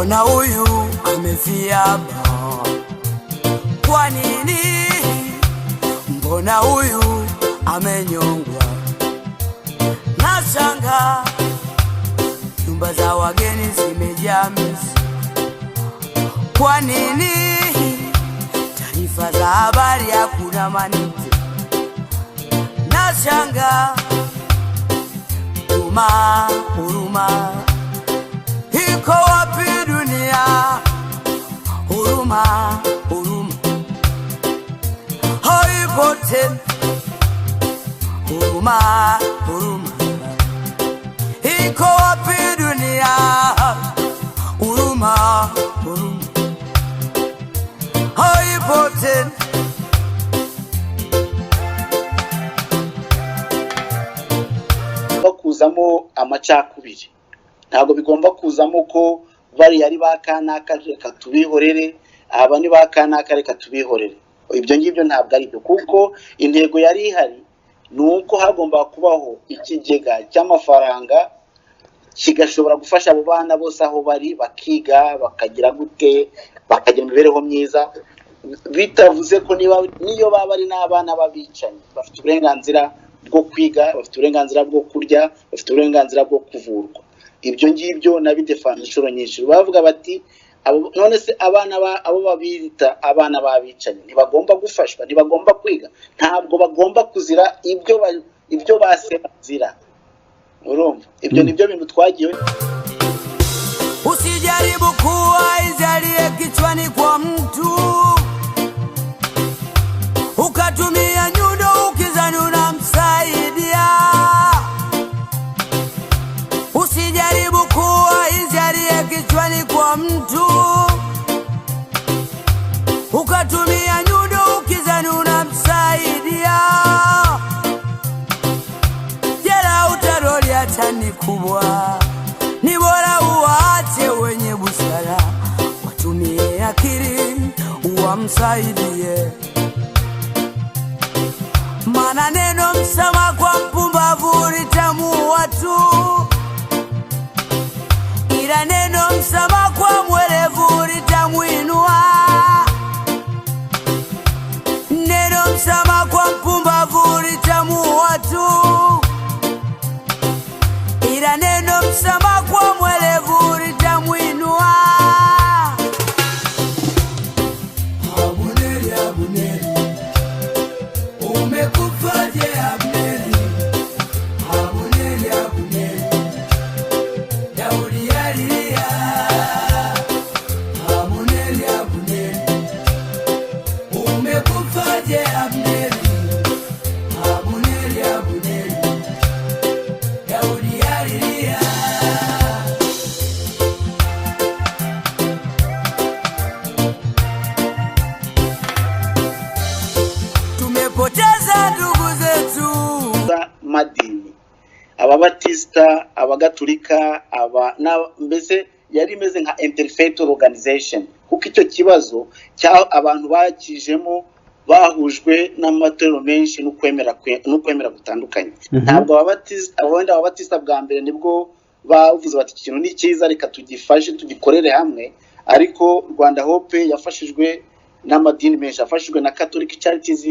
Mbona huyu amefia hapa? Kwa nini? Mbona huyu amenyongwa? Nashangaa nyumba za wageni zimejaa mizi. Kwa nini? Taarifa za habari hakuna maniti. Nashangaa huruma, huruma iko wapi dunia? Huruma, huruma haipo tena. Huruma, huruma iko wapi dunia? Huruma, huruma haipo tena. Bigomba kuzamo amacakubiri, ntabwo bigomba kuzamo ko bariya ari ba kanaka reka tubihorere, aba ni ba kanaka reka tubihorere. Ibyo ngibyo ntabwo ari byo, kuko intego yari ihari ni uko hagomba kubaho ikigega cy'amafaranga kigashobora gufasha abo bana bose aho bari, bakiga, bakagira gute, bakagira imibereho myiza, bitavuze ko niba niyo baba ari n'abana b'abicanyi bafite uburenganzira bwo kwiga, bafite uburenganzira bwo kurya, bafite uburenganzira bwo kuvurwa. Ibyo ngibyo nabidefana inshuro nyinshi. Bavuga bati abo, none se abana ba, abo babita abana b'abicanyi ntibagomba gufashwa, ntibagomba kwiga, ntabwo bagomba kuzira ibyo base bazira. Urumva ibyo nibyo bintu twagiye. Usijaribu kuwa izalie kichwani kwa mtu, ukatumia nyundo ukizani unamsaidia. Usijaribu kuwa izalie kichwani kwa mtu, ukatumia nyundo ukizani unamsaidia. Jela utaroli hata ni kubwa, ni bora uwaache wenye busara watumie akili wamsaidie. Maana neno msamaha kwa mpumbavu litamuua tu, ila neno msamaha kwa mwerevu litamwinua. Neno msamaha kwa mpumbavu litamuua tu, ila neno msamaha kwa mwerevu litamwinua. Abuneri, Abuneri, umekufaje Abneri? Abuneri, Abuneri, Daudi alilia. Abuneri, Abuneri, umekufaje Abneri? Abuneri, Abuneri, Daudi alilia. Tumepoteza ndugu zetu. Madini, ababatisita, abagatulika, aba na, mbese yari imeze nka interfaith organization, kuko icyo kibazo cya abantu bakijemo bahujwe n'amatorero menshi n'ukwemera gutandukanye. Ntabwo ababatisita, wenda ababatisita bwa mbere nibwo bavuze bati iki kintu ni cyiza, reka tugifashe tugikorere hamwe, ariko Rwanda Hope yafashijwe n'amadini menshi, yafashijwe na Catholic Charities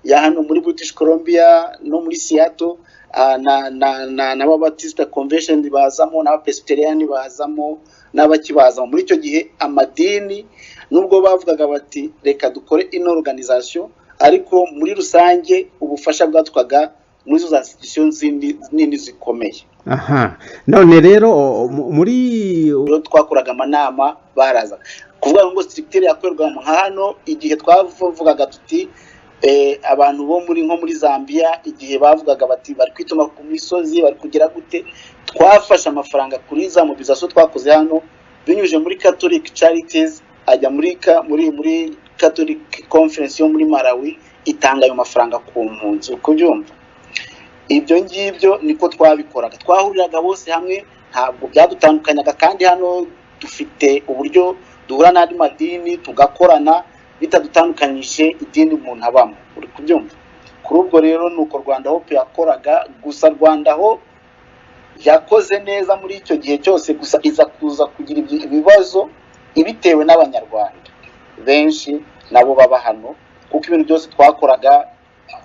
ya hano muri British Columbia no muri Seattle, na n'Ababatista Convention bazamo, n'Abapresbyterian bazamo, n'abakibazamo. Muri icyo gihe amadini nubwo bavugaga bati reka dukore ino organisation, ariko muri rusange ubufasha bwatwaga muri izo za institution zindi nini zikomeye. Aha, none rero muri iyo twakoraga amanama baraza kuvuga ngo structure yakorerwa nka hano, igihe twavugaga tuti abantu bo muri nko muri Zambia, igihe bavugaga bati bari kwituma ku misozi, bari kugira gute, twafashe amafaranga kuri za mobilisation twakoze hano binyujije muri Catholic Charities, ajya muri Catholic Conference yo muri Malawi, itanga ayo mafaranga ku mpunzi. Uko ubyumva ibyo ngibyo niko twabikoraga, twahuriraga bose hamwe, ntabwo byadutandukanyaga. Kandi hano dufite uburyo duhura n'andi madini tugakorana bitadutandukanyije idini umuntu abamo, uri kubyumva. Kuri ubwo rero ni uko Rwanda Hope yakoraga. Gusa Rwanda Hope Yakoze neza muri icyo gihe cyose, gusa iza kuza kugira ibibazo ibitewe n'Abanyarwanda benshi nabo baba hano, kuko ibintu byose twakoraga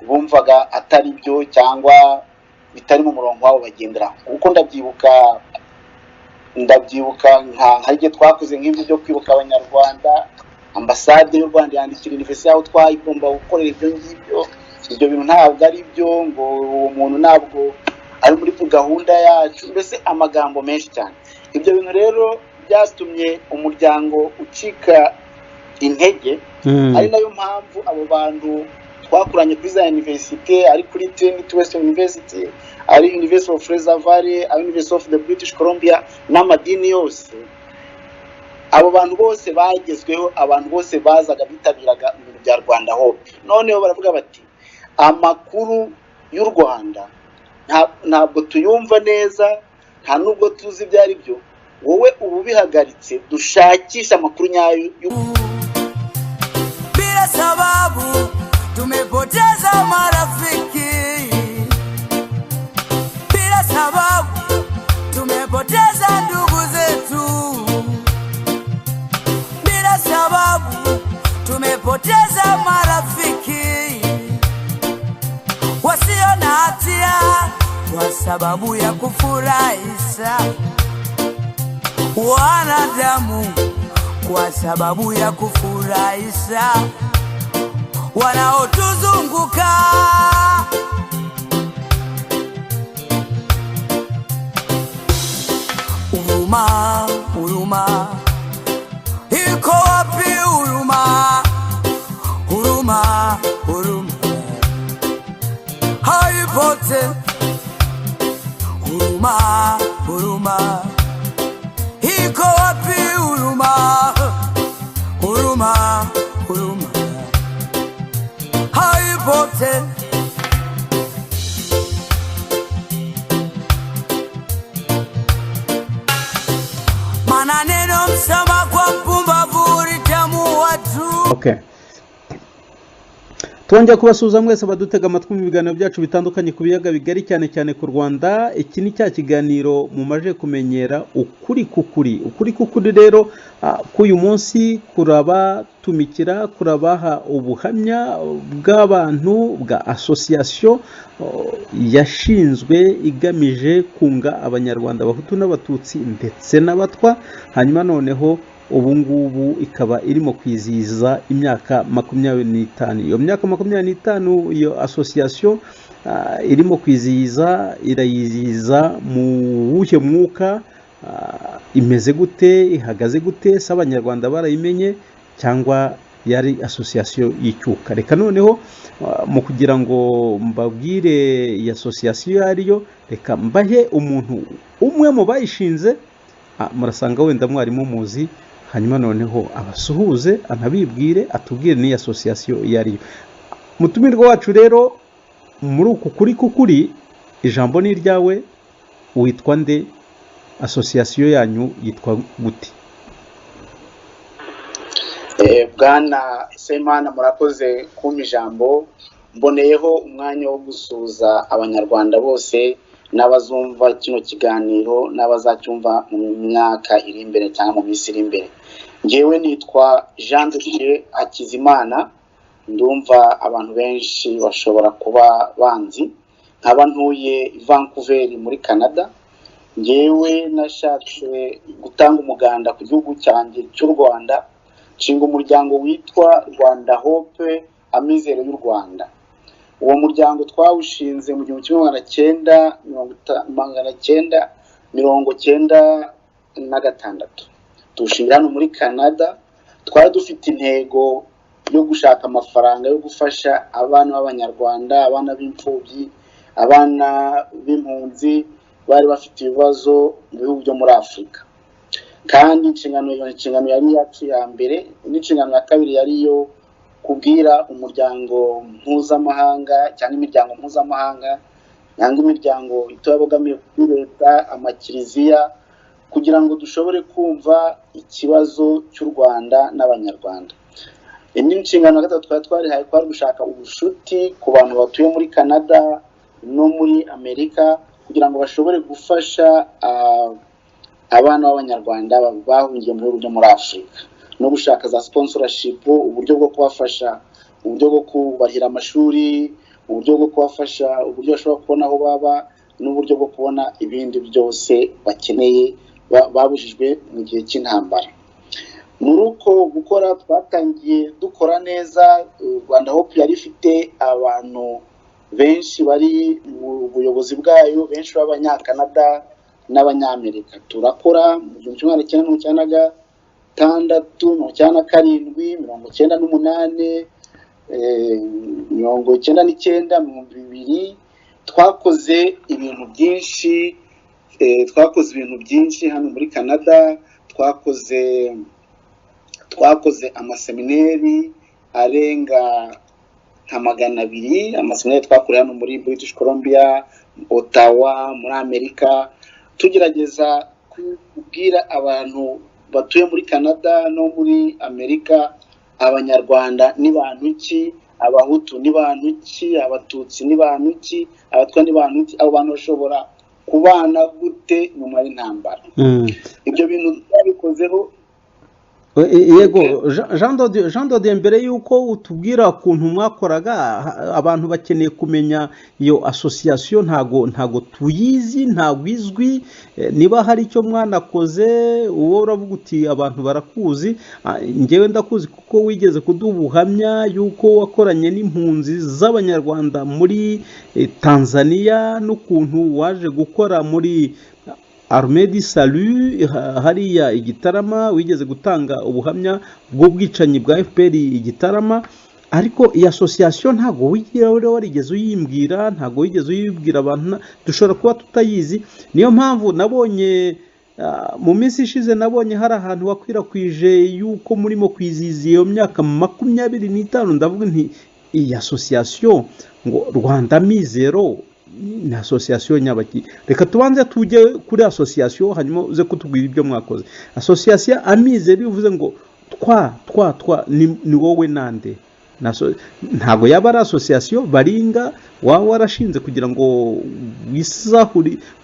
bumvaga atari byo cyangwa bitari mu murongo wabo bagenderaho. Kuko ndabyibuka nka igihe twakoze nk'ibyo byo kwibuka Abanyarwanda, Ambasade y'u Rwanda yandikira université aho twayigomba gukorera ibyo ngibyo: "Ibyo bintu ntabwo ari byo," ngo uwo muntu ntabwo ari muri gahunda yacu, mbese amagambo menshi cyane. Ibyo bintu rero byatumye umuryango ucika intege, ari nayo mpamvu abo bantu twakoranye kuri za université, ari kuri Trinity Western University, ari University of Fraser Valley, ari University of the British Columbia, n'amadini yose, abo bantu bose bagezweho, abantu bose bazaga bitabiraga ibintu bya Rwanda Hope. Noneho baravuga bati: "Amakuru y'u Rwanda ntabwo tuyumva neza, nta nubwo tuzi ibyo ari byo. Wowe ubu bihagaritse, dushakishe amakuru nyayo y'u Bila sababu tumepoteza marafiki, bila sababu tumepoteza ndugu zetu, bila sababu tumepoteza marafiki wasio na hatia kwa sababu ya kufurahisha wanadamu, kwa sababu ya kufurahisha wanaotuzunguka. Huruma, huruma, iko wapi huruma? Huruma, huruma, haipo tena. Huruma, huruma, iko wapi huruma? Huruma, huruma, haipo tena. Maana neno msamaha kwa mpumbavu litamuua tu. Okay. Twongera kubasuhuza mwese abadutega amatwi mu biganiro byacu bitandukanye ku biyaga bigari, cyane cyane ku Rwanda. Iki ni cya kiganiro mumaje kumenyera, Ukuri k'Ukuri. Ukuri k'Ukuri rero k'uyu munsi kurabatumikira, kurabaha ubuhamya bw'abantu bwa association yashinzwe igamije kunga Abanyarwanda, Abahutu n'Abatutsi ndetse n'Abatwa, hanyuma noneho ubu ngubu ikaba irimo kwizihiza imyaka 25. Iyo myaka 25 iyo association irimo kwizihiza, irayizihiza mu wuhe mwuka? Imeze gute? Ihagaze gute? Se Abanyarwanda barayimenye cyangwa yari association y'icyuka? Reka noneho mu kugira ngo mbabwire iyi association iyo ariyo, reka mbahe umuntu umwe mu bayishinze. Murasanga wenda mwarimu muzi, hanyuma noneho abasuhuze, anabibwire, atubwire n'iyi association iyo ariyo. Mutumirwa wacu rero muri uku kuri k'ukuri, ijambo ni iryawe. Witwa nde? Association yanyu yitwa gute? Bwana Semana, murakoze kumpa ijambo. Mboneyeho umwanya wo gusuhuza Abanyarwanda bose n'abazumva kino kiganiro n'abazacyumva mu myaka iri imbere cyangwa mu minsi iri imbere. Ngewe nitwa Jean de Dieu Hakizimana, ndumva abantu benshi bashobora kuba banzi, nkaba ntuye i Vancouver muri Canada. Ngewe nashatse gutanga umuganda ku gihugu cyanjye cy'u Rwanda, nshinga umuryango witwa Rwanda Hope, Amizero y'u Rwanda. Uwo muryango twawushinze mu 1996, tuwushingira hano muri Canada. Twari dufite intego yo gushaka amafaranga yo gufasha abana b'Abanyarwanda, abana b'imfubyi, abana b'impunzi bari bafite ibibazo mu bihugu byo muri Afurika. Kandi iyo nshingano yari iyacu ya mbere, n'inshingano ya kabiri yari iyo kubwira umuryango mpuzamahanga cyangwa imiryango mpuzamahanga cyangwa imiryango itabogamiye kuri leta, amakiliziya, kugira ngo dushobore kumva ikibazo cy'u Rwanda n'Abanyarwanda. Indi nshingano ya gatatu twari twarihaye kwari gushaka ubucuti ku bantu batuye muri Canada no muri Amerika, kugira kugira ngo bashobore gufasha abana b'Abanyarwanda bahungiye mu bihugu byo muri Afurika, no gushaka za sponsorship, uburyo bwo kubafasha, uburyo bwo kubarihira amashuri, uburyo bwo kubafasha, uburyo bashobora kubona aho baba, n'uburyo bwo kubona ibindi byose bakeneye babujijwe mu gihe cy'intambara. Muri uko gukora twatangiye dukora neza. Rwanda Hope yari ifite abantu benshi bari mu buyobozi bwayo, benshi b'Abanyakanada n'Abanyamerika. Turakora mu 1996, 97, 98, 99, mu 2000. Twakoze ibintu byinshi, twakoze ibintu byinshi hano muri Canada. Twakoze amasemineri arenga nka 200, amasemineri twakoreye hano muri British Columbia, Ottawa, muri Amerika, tugerageza kubwira abantu batuye muri Canada no muri Amerika Abanyarwanda ni bantu ki, Abahutu ni bantu ki, Abatutsi ni bantu ki, Abatwa ni bantu ki, abo bantu bashobora kubana gute nyuma y'intambara. Ibyo bintu twabikozeho. Yego, Jean Dodieu, mbere y'uko utubwira ukuntu mwakoraga, abantu bakeneye kumenya iyo association. Ntago tuyizi, ntago izwi. Niba hari icyo mwanakoze, uwo uravuga uti abantu barakuzi. Njyewe ndakuzi kuko wigeze kuduha ubuhamya y'uko wakoranye n'impunzi z'Abanyarwanda muri Tanzania, n'ukuntu waje gukora muri Armée du Salut hariya i Gitarama. Wigeze gutanga ubuhamya bw'ubwicanyi bwa FPR i Gitarama. Ariko iyi association ntabwo wigira warigeze uyimbwira, ntabwo wigeze uyibwira abantu, dushobora kuba tutayizi. Niyo mpamvu nabonye mu minsi ishize, nabonye hari ahantu wakwirakwije yuko murimo kwizihiza iyo myaka 25, ndavuga nti iyi association ngo Rwanda Mizero ni association nyabaki? Reka tubanze tujye kuri association, hanyuma uze kutubwira ibyo mwakoze. Association Amizero, bivuze ngo twa twa twa ni wowe nande? Ntabwo yaba ari association baringa waba warashinze kugira ngo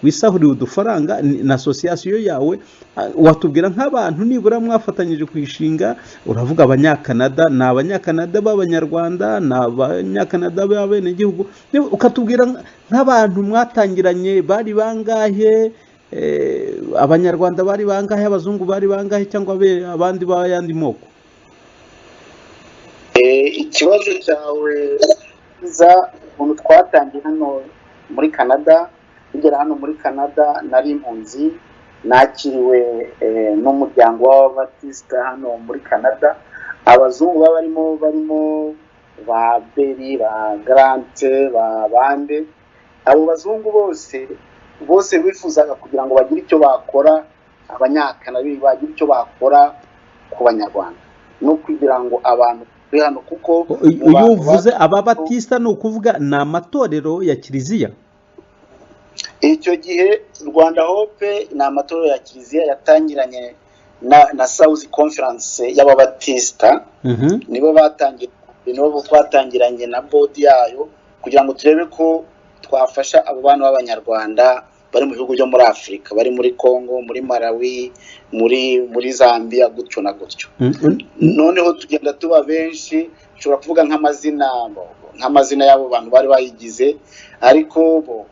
wisahurire udufaranga? Ni association yawe. Watubwira nk'abantu nibura mwafatanyije kuyishinga? Uravuga Abanyakanada, ni Abanyakanada b'Abanyarwanda, ni Abanyakanada b'abenegihugu? Ukatubwira nk'abantu mwatangiranye bari bangahe, Abanyarwanda bari bangahe, abazungu bari bangahe, cyangwa abandi b'ayandi moko? Ikibazo cyawe za ukuntu twatangiye hano muri Canada. Tugera hano muri Canada nari impunzi, nakiriwe n'umuryango w'Ababatisita hano muri Canada. Abazungu baba barimo ba Beri, ba Garante, ba bande, abo bazungu bose bose bifuzaga kugira ngo bagire icyo bakora, Abanyakanada bagira icyo bakora ku Banyarwanda no kugira ngo abantu bari hano, kuko mu Iyo bantu uvuze Ababatisita, ni ukuvuga ni amatorero ya kiliziya? Icyo gihe Rwanda Hope ni amatorero ya kiliziya yatangiranye na South Conference y'Ababatisita. Nibo batangiye, nibo twatangiranye na board yayo kugira ngo turebe ko twafasha abo bana b'Abanyarwanda bari mu bihugu byo muri Afurika, bari muri Congo, muri Malawi, muri Zambia, gutyo na gutyo. Noneho tugenda tuba benshi. Nshobora kuvuga nk'amazina y'abo bantu bari bayigize, ariko bo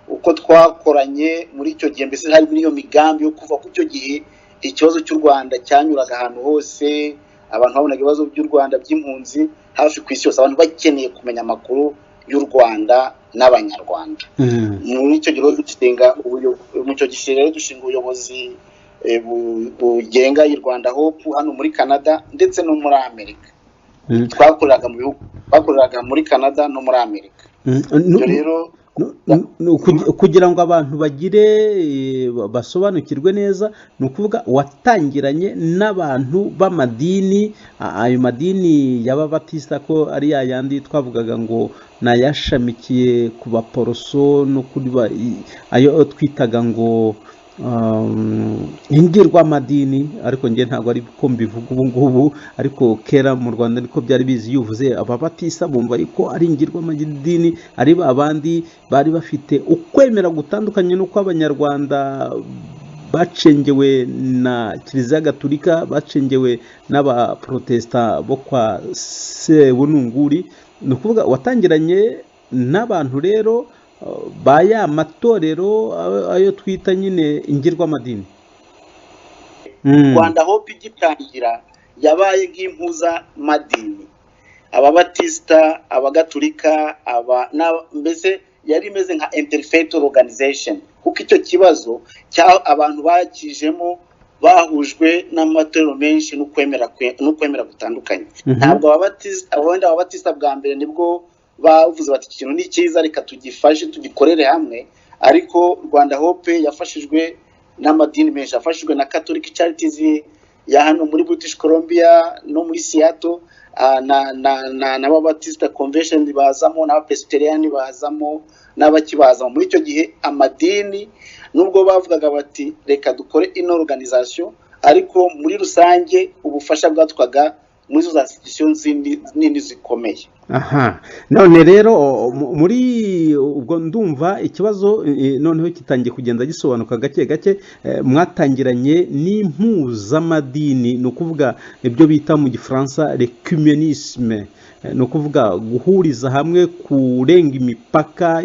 uko twakoranye muri icyo gihe, mbese hari muri iyo migambi yo kuva ku icyo gihe ikibazo cy'u Rwanda cyanyuraga ahantu hose, abantu babonaga ibibazo by'u Rwanda by'impunzi hafi ku isi yose, abantu bakeneye kumenya amakuru y'u Rwanda n'Abanyarwanda. Muri icyo gihe rero dushinga mu icyo gihe rero dushinga ubuyobozi bugenga i Rwanda Hope hano muri Canada ndetse no muri Amerika. Twakoreraga mu bihugu, twakoreraga muri Canada no muri Amerika. Ibyo rero Kugira ngo abantu bagire basobanukirwe neza, ni ukuvuga watangiranye n'abantu b'amadini, ayo madini y'Ababatisita ko ari ya yandi twavugaga ngo ni ayashamikiye ku Baporoso no kuri ayo twitaga ngo ingirwamadini, ariko njye ntabwo ari ko mbivuga ubu ngubu, ariko kera mu Rwanda niko byari bizi. Iyo uvuze ababatisa bumva yuko ari ingirwamadini, ari ba bandi bari bafite ukwemera gutandukanye n'uko Abanyarwanda bacengewe na Kiliziya Gatulika, bacengewe n'abaprotesta bo kwa Sebununguri. Ni ukuvuga watangiranye n'abantu rero ba ya matorero ayo twita nyine ingirwamadini. Rwanda Hope igitangira yabaye nk'impuzamadini, ababatisita, abagatulika, aba mbese yari imeze nka interfaith organization, kuko icyo kibazo cya abantu bakijemo bahujwe n'amatorero menshi n'ukwemera gutandukanye. Ntabwo ababatisita, wenda ababatisita bwa mbere nibwo bavuze bati: "Iki kintu ni cyiza, reka tugifashe, tugikorere hamwe." Ariko Rwanda Hope yafashijwe n'amadini menshi, yafashijwe na Catholic Charities ya hano muri British Columbia no muri Seattle, na n'ababatista convention bazamo, n'abapresbyterian bazamo, n'abakibazamo. Muri icyo gihe amadini nubwo bavugaga bati: "Reka dukore ino organisation," ariko muri rusange ubufasha bwatwaga muri izo za institution zindi nini zikomeye. Aha none rero muri ubwo ndumva ikibazo noneho kitangiye kugenda gisobanuka gake gake. Mwatangiranye n'impuzamadini, ni ukuvuga ibyo bita mu Gifaransa l'œcuménisme, ni ukuvuga guhuriza hamwe, kurenga imipaka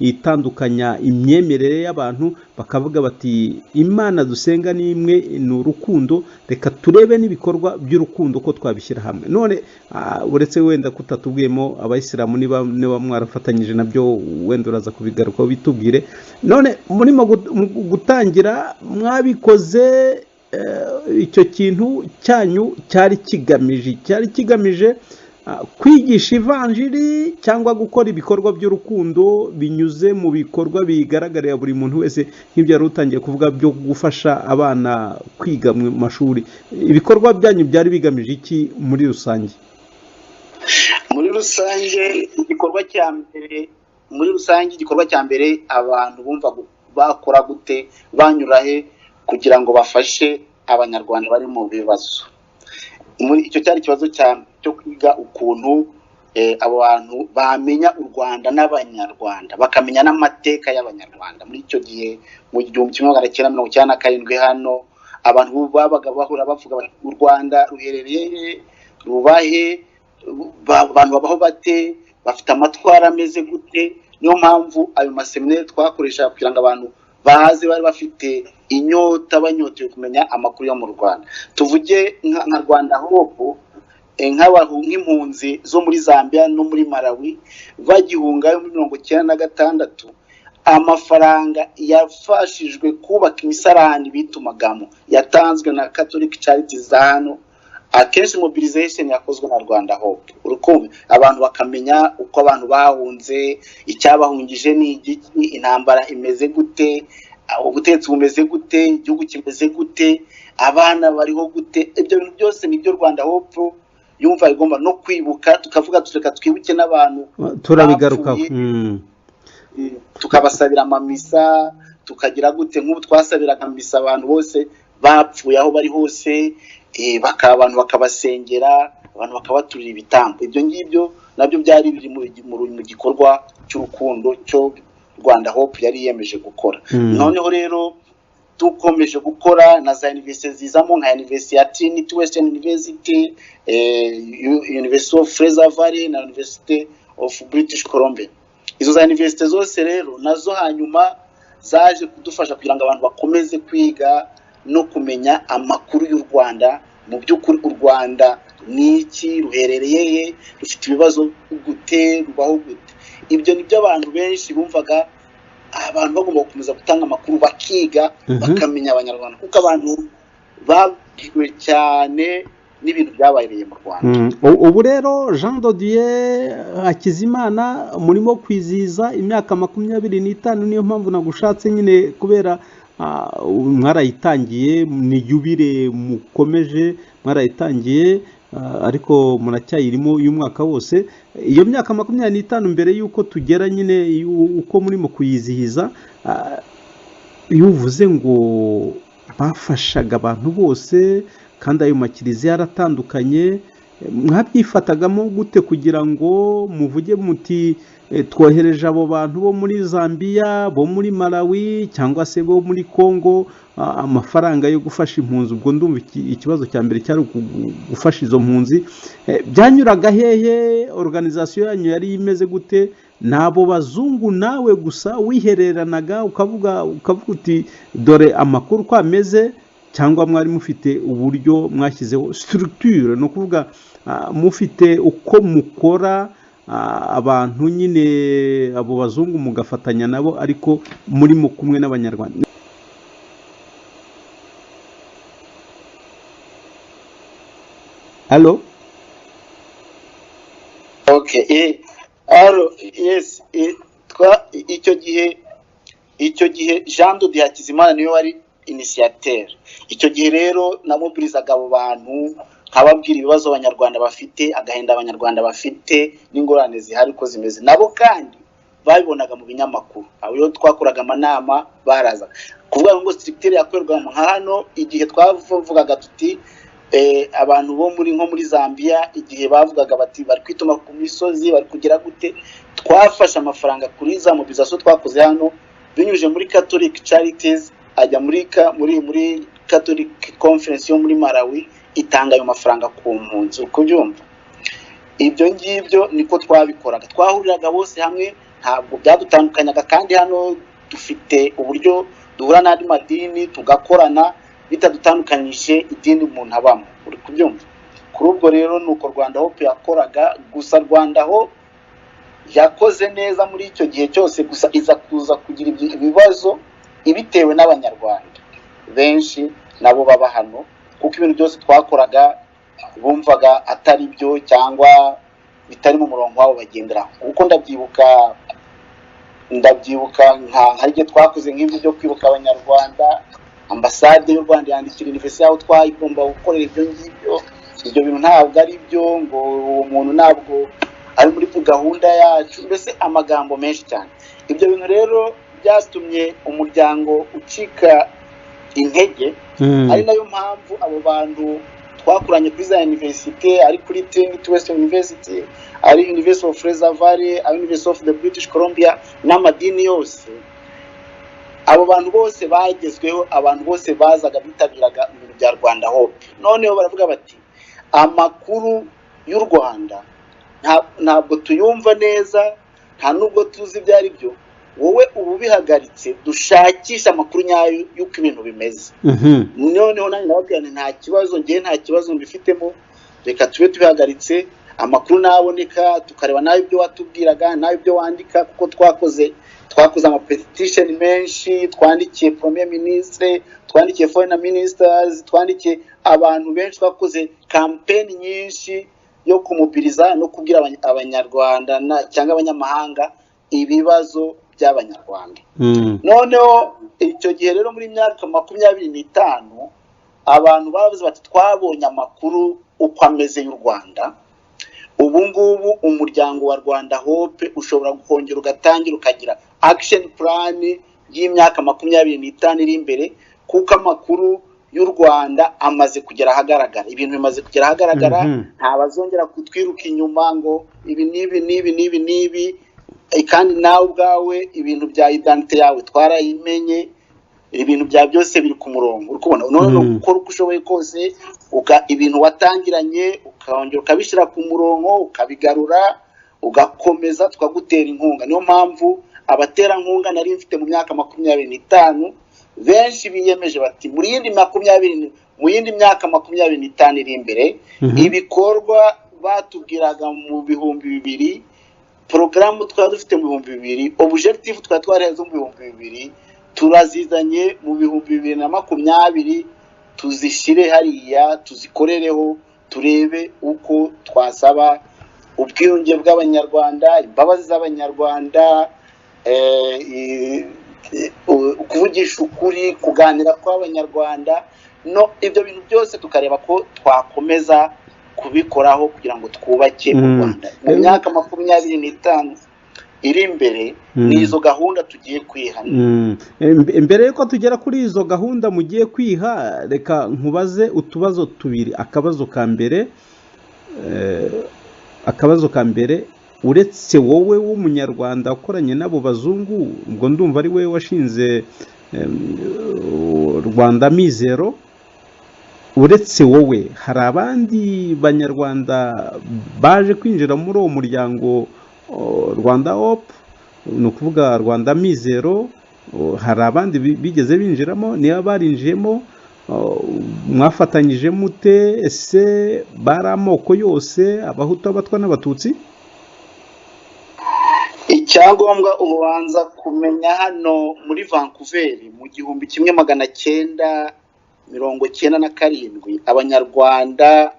itandukanya imyemerere y'abantu, bakavuga bati: "Imana dusenga ni imwe, ni urukundo, reka turebe n'ibikorwa by'urukundo ko twabishyira hamwe." None uretse wenda kutatubwiyemo abayisilamu, niba mwarafatanyije nabyo, wenda uraza kubigarukaho bitubwire. None murimo mu gutangira mwabikoze, icyo kintu cyanyu cyari kigamije kwigisha ivanjiri cyangwa gukora ibikorwa by'urukundo binyuze mu bikorwa bigaragarira buri muntu wese, nk'ibyo yari utangiye kuvuga byo gufasha abana kwiga mu mashuri? Ibikorwa byanyu byari bigamije iki muri rusange? Muri rusange igikorwa cya mbere, muri rusange igikorwa cya mbere, abantu bumva bakora gute, banyura he kugira ngo bafashe Abanyarwanda bari mu bibazo? Muri icyo cyari ikibazo cyo kwiga ukuntu abo bantu bamenya u Rwanda n'Abanyarwanda, bakamenya n'amateka y'Abanyarwanda. Muri icyo gihe, mu 1997, hano abantu babaga bahura bavuga bati: "U Rwanda ruherereye he? Rubahe? Abantu babaho bate? Bafite amatwara ameze gute?" Niyo mpamvu ayo maseminari twakoreshaga kugira ngo abantu baze, bari bafite inyota, banyotewe kumenya amakuru yo mu Rwanda. Tuvuge nka Rwanda Hope, nk'impunzi zo muri Zambia no muri Malawi bagihunga yo muri 96, amafaranga yafashijwe kubaka imisarani bitumagamo yatanzwe na Catholic Charities za hano. Akenshi mobilization yakozwe na Rwanda Hope. Urukumva abantu bakamenya uko abantu bahunze, icyabahungije ni igiki, intambara imeze gute, ubutegetsi bumeze gute, igihugu kimeze gute, abana bariho gute. Ibyo bintu byose nibyo Rwanda Hope yumva igomba no kwibuka. Tukavuga tureka twibuke n'abantu Turabigarukaho. bapfuye, tukabasabira amamisa, tukagira gute. Nk'ubu twasabiraga misa abantu bose bapfuye aho bari hose, bakaba abantu bakabasengera, abantu bakabaturira ibitambo. Ibyo ngibyo nabyo byari biri mu gikorwa cy'urukundo cyo Rwanda Hope yari yiyemeje gukora. Noneho rero dukomeje gukora na za université zizamo, nka university ya Trinity Western University, University of Fraser Valley na University of British Columbia. Izo za université zose rero nazo hanyuma zaje kudufasha kugira ngo abantu bakomeze kwiga no kumenya amakuru y'u Rwanda. Mu by'ukuri u Rwanda ni iki? Ruherereye he? Rufite ibibazo gute? Rubaho gute? Ibyo ni byo abantu benshi bumvaga abantu bagomba gukomeza gutanga amakuru, bakiga, bakamenya Abanyarwanda, kuko abantu babwiwe cyane n'ibintu byabaye mu Rwanda. Ubu rero, Jean de Dieu Hakizimana, murimo kwizihiza imyaka 25. Niyo mpamvu nagushatse nyine, kubera mwarayitangiye, ni yubile mukomeje, mwarayitangiye, ariko muracyayirimo y'umwaka wose. Iyo myaka 25, mbere y'uko tugera nyine uko murimo kuyizihiza, Iyo uvuze ngo bafashaga abantu bose kandi ayo makiliziya yaratandukanye, mwabyifatagamo gute kugira ngo muvuge muti twohereje abo bantu bo muri Zambia, bo muri Malawi cyangwa se bo muri Congo amafaranga yo gufasha impunzi? Ubwo ndumva ikibazo cya mbere cyari gufasha izo mpunzi. Byanyuraga hehe? Organisation yanyu yari imeze gute? Ni abo bazungu nawe gusa wihereranaga ukavuga uti dore amakuru uko ameze, cyangwa mwari mufite uburyo mwashyizeho structure, ni ukuvuga mufite uko mukora, abantu nyine abo bazungu mugafatanya nabo ariko murimo kumwe n'Abanyarwanda? Allo? Okay, allo, yes, twa icyo gihe Jean de Dieu Hakizimana niwe wari initiateur. Icyo gihe rero namobilizaga abo bantu, nkababwira ibibazo Abanyarwanda bafite, agahinda Abanyarwanda bafite n'ingorane zihari uko zimeze. Nabo kandi babibonaga mu binyamakuru. Abo iyo twakoraga amanama baraza kuvuga ngo structure yakorerwa nka hano. Igihe twavugaga tuti abantu bo muri nko muri Zambia, igihe bavugaga bati bari kwituma ku misozi, bari kugira gute, twafashe amafaranga kuri za mobilisation twakoze hano binyujije muri Catholic Charities, ajya muri ka, muri muri Catholic Conference yo muri Malawi, itanga ayo mafaranga ku mpunzi. Uko byumva, ibyo ngibyo niko twabikoraga. Twahuriraga bose hamwe, ntabwo byadutandukanyaga. Kandi hano dufite uburyo duhura n'andi madini tugakorana bitadutandukanyije idini umuntu abamo, uri kubyumva. Kuri ubwo rero ni uko Rwanda Hope yakoraga. Gusa Rwanda Hope yakoze neza muri icyo gihe cyose, gusa iza kuza kugira ibibazo ibitewe n'Abanyarwanda benshi nabo baba hano, kuko ibintu byose twakoraga bumvaga atari byo cyangwa bitari mu murongo wabo bagenderaho. Kuko ndabyibuka nka hari igihe twakoze nk'ibyo byo kwibuka Abanyarwanda, ambasade y'u Rwanda yandikira université aho twayigomba gukorera ibyo ngibyo, ibyo bintu ntabwo ari byo, ngo uwo muntu ntabwo ari muri gahunda yacu, mbese amagambo menshi cyane. Ibyo bintu rero byatumye umuryango ucika intege, ari nayo mpamvu abo bantu twakoranye kuri za université, ari kuri Trinity Western University, ari University of Fraser Valley, ari University of the British Columbia, n'amadini yose, abo bantu bose bagezweho, abantu bose bazaga bitabiraga ibintu bya Rwanda Hope. Noneho baravuga bati amakuru y'u Rwanda ntabwo tuyumva neza, nta nubwo tuzi ibyo ari byo. Wowe ubu bihagaritse, dushakishe amakuru nyayo y'uko ibintu bimeze. Noneho nanjye ndababwira nti nta kibazo, ngewe nta kibazo mbifitemo, reka tube tubihagaritse, amakuru naboneka tukareba nawe ibyo watubwiraga, nawe ibyo wandika, kuko twakoze amapetition menshi, twandikiye premier ministre, twandikiye foreign ministers, twandikiye abantu benshi, twakoze campaign nyinshi yo kumubiriza no kubwira Abanyarwanda cyangwa abanyamahanga ibibazo by'Abanyarwanda. Noneho icyo gihe rero muri myaka 25 abantu bavuze bati twabonye amakuru uko ameze y'u Rwanda. Ubu ngubu umuryango wa Rwanda Hope ushobora kongera ugatangira ukagira action plan y'imyaka 25 iri imbere, kuko amakuru y'u Rwanda amaze kugera ahagaragara, ibintu bimaze kugera ahagaragara, nta bazongera kutwiruka inyuma ngo ibi n'ibi n'ibi n'ibi n'ibi. Kandi nawe ubwawe ibintu bya identité yawe twarayimenye, ibintu bya byose biri ku murongo, uri kubona. None ukora uko ushoboye kose, ibintu watangiranye ukongera ukabishyira ku murongo, ukabigarura, ugakomeza, tukagutera inkunga. Niyo mpamvu abaterankunga nari mfite mu myaka 25 benshi biyemeje bati muri yindi myaka 25 iri imbere, ibikorwa batubwiraga mu 2000, porogaramu twari dufite mu 2000, objective twari twaraheze mu 2000, turazizanye mu 2020, tuzishyire hariya, tuzikorereho, turebe uko twasaba ubwiyunge bw'Abanyarwanda, imbabazi z'Abanyarwanda, kuvugisha ukuri, kuganira kw'Abanyarwanda, no ibyo bintu byose tukareba ko twakomeza kubikoraho kugira ngo twubake u Rwanda mu myaka 25. iri imbere, ni izo gahunda tugiye kwiha. Mbere y'uko tugera kuri izo gahunda mugiye kwiha, reka nkubaze utubazo tubiri. Akabazo ka mbere, uretse wowe w'Umunyarwanda wakoranye n'abo bazungu, ubwo ndumva ari wowe washinze Rwanda Mizero, uretse wowe hari abandi Banyarwanda baje kwinjira muri uwo muryango Rwanda Hope, ni ukuvuga Rwanda Mizero? Hari abandi bigeze binjiramo? Niba barinjiyemo, mwafatanyije mute? Ese bari amoko yose, Abahutu, Abatwa n'Abatutsi? Icyangombwa ubanza kumenya, hano muri Vancouver mu 1997, Abanyarwanda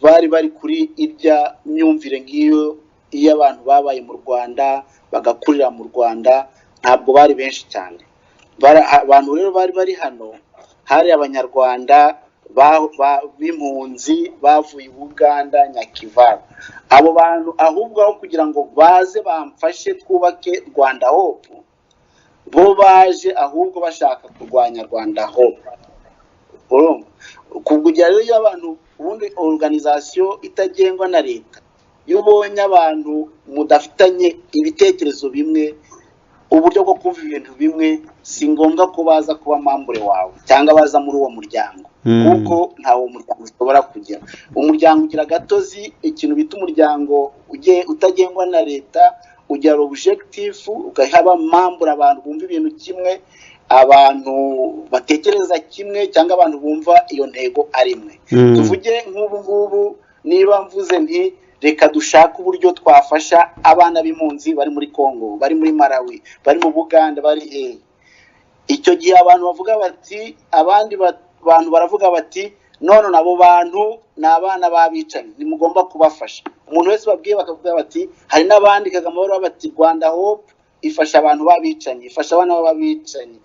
bari bari kuri irya myumvire nk'iyo iyo abantu babaye mu Rwanda, bagakurira mu Rwanda, ntabwo bari benshi cyane. Abantu rero bari bari hano, hari Abanyarwanda b'impunzi bavuye i Buganda, Nyakivara. Abo bantu ahubwo aho kugira ngo baze bamfashe twubake Rwanda Hope, bo baje ahubwo bashaka kurwanya Rwanda Hope. Urumva kugira rero, iyo abantu, ubundi organisation itagengwa na leta, iyo ubonye abantu mudafitanye ibitekerezo bimwe, uburyo bwo kumva ibintu bimwe, si ngombwa ko baza kuba membre wawe cyangwa baza muri uwo muryango, kuko ntawo muryango ushobora kugira. Umuryango ugira gatozi. Ikintu bita umuryango utagengwa na leta ugira objectif, ugahaba membre abantu bumva ibintu kimwe, abantu batekereza kimwe, cyangwa abantu bumva iyo ntego ari imwe. Tuvuge nk'ubu ngubu, niba mvuze nti reka dushake uburyo twafasha abana b'impunzi bari muri Congo, bari muri Malawi, bari mu Buganda, bari hehe, icyo gihe abantu bavuga bati, abandi bantu baravuga bati none abo bantu ni abana b'abicanyi, ntimugomba kubafasha. Umuntu wese babwiye bakavuga bati, hari n'abandi Kagame bari bati Rwanda Hope ifasha abantu b'abicanyi, ifasha abana b'abicanyi,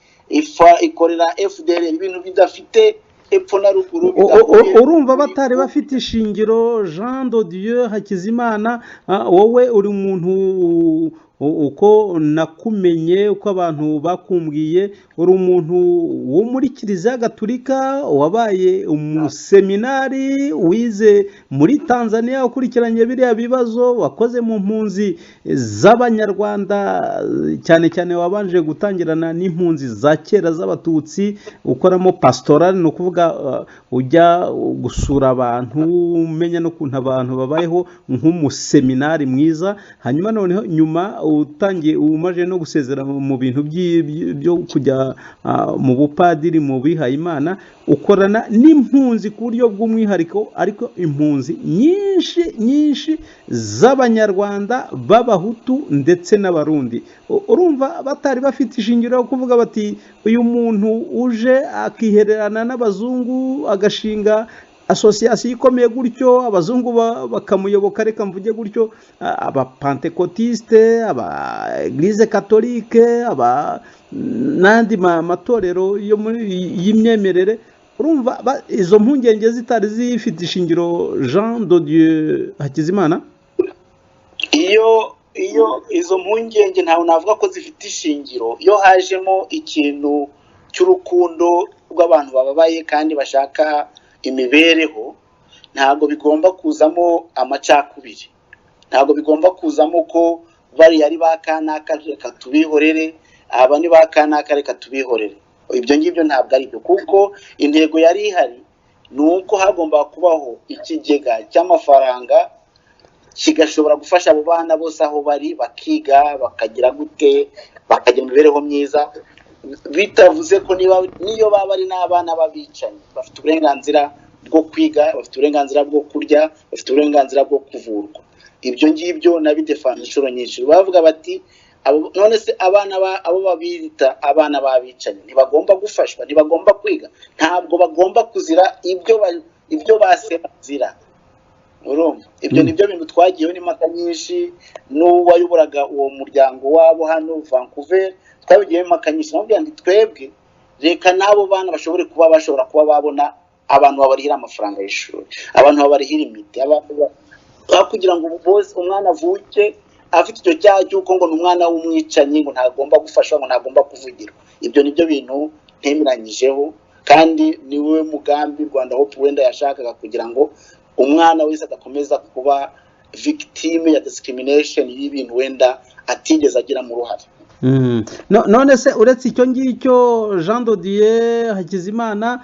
ikorera FDL, ibintu bidafite epfo na ruguru. Urumva batari bafite ishingiro. Jean de Dieu Hakizimana, wowe uri umuntu, uko nakumenye, uko abantu bakumbwiye, uri umuntu wo muri Kiliziya Gatulika, wabaye umuseminari, wize muri Tanzania, ukurikiranye biriya bibazo, wakoze mu mpunzi z'Abanyarwanda, cyane cyane wabanje gutangirana n'impunzi za kera z'Abatutsi, ukoramo pastoral, ni ukuvuga ujya gusura abantu, umenya n'ukuntu abantu babayeho nk'umuseminari mwiza. Hanyuma noneho nyuma utangiye, umaze no gusezera mu bintu byo kujya mu bupadiri, mu bihayimana, ukorana n'impunzi ku buryo bw'umwihariko, ariko impunzi nyinshi nyinshi z'Abanyarwanda b'Abahutu ndetse n'Abarundi. Urumva batari bafite ishingiro yo kuvuga bati uyu muntu uje akihererana n'abazungu, agashinga association ikomeye gutyo, abazungu bakamuyoboka, reka mvuge gutyo, Abapantekotiste, aba Église catholique, aba n'andi matorero yo muri y'imyemerere, urumva izo mpungenge zitari zifite ishingiro, Jean de Dieu Hakizimana? Iyo izo mpungenge ntabwo navuga ko zifite ishingiro iyo hajemo ikintu cy'urukundo rw'abantu bababaye kandi bashaka imibereho. Ntabwo bigomba kuzamo amacakubiri, ntabwo bigomba kuzamo ko bariya ari ba kanaka, reka tubihorere, aba ni ba kanaka, reka tubihorere. Ibyo ngibyo ntabwo ari byo, kuko intego yari ihari ni uko hagomba kubaho ikigega cy'amafaranga kigashobora gufasha abo bana bose aho bari, bakiga, bakagira gute, bakagira imibereho myiza, bitavuze ko niba niyo baba ari n'abana b'abicanyi, bafite uburenganzira bwo kwiga, bafite uburenganzira bwo kurya, bafite uburenganzira bwo kuvurwa. Ibyo ngibyo nabidefana inshuro nyinshi. Bavuga bati none se abana abo babita abana b'abicanyi ntibagomba gufashwa, ntibagomba kwiga, ntabwo bagomba kuzira ibyo base bazira? Urumva ibyo nibyo bintu twagiyeho n'impaka nyinshi n'uwayoboraga uwo muryango wabo hano Vancouver. Twabigiyeho impaka nyinshi, namubwira nti twebwe reka n'abo bana bashobore kuba bashobora kuba babona abantu babarihira amafaranga y'ishuri, abantu babarihira imiti, abantu aho kugira ngo bose umwana avuke afite icyo cyaha cy'uko ngo ni umwana w'umwicanyi, ngo ntagomba gufashwa, ngo ntagomba kuvugirwa. Ibyo ni byo bintu ntemeranyijeho, kandi niwe mugambi Rwanda Hope wenda yashakaga, kugira ngo umwana wese adakomeza kuba victime ya discrimination y'ibintu wenda atigeze agiramo uruhare. None se uretse icyo ngicyo, Jean de Dieu Hakizimana,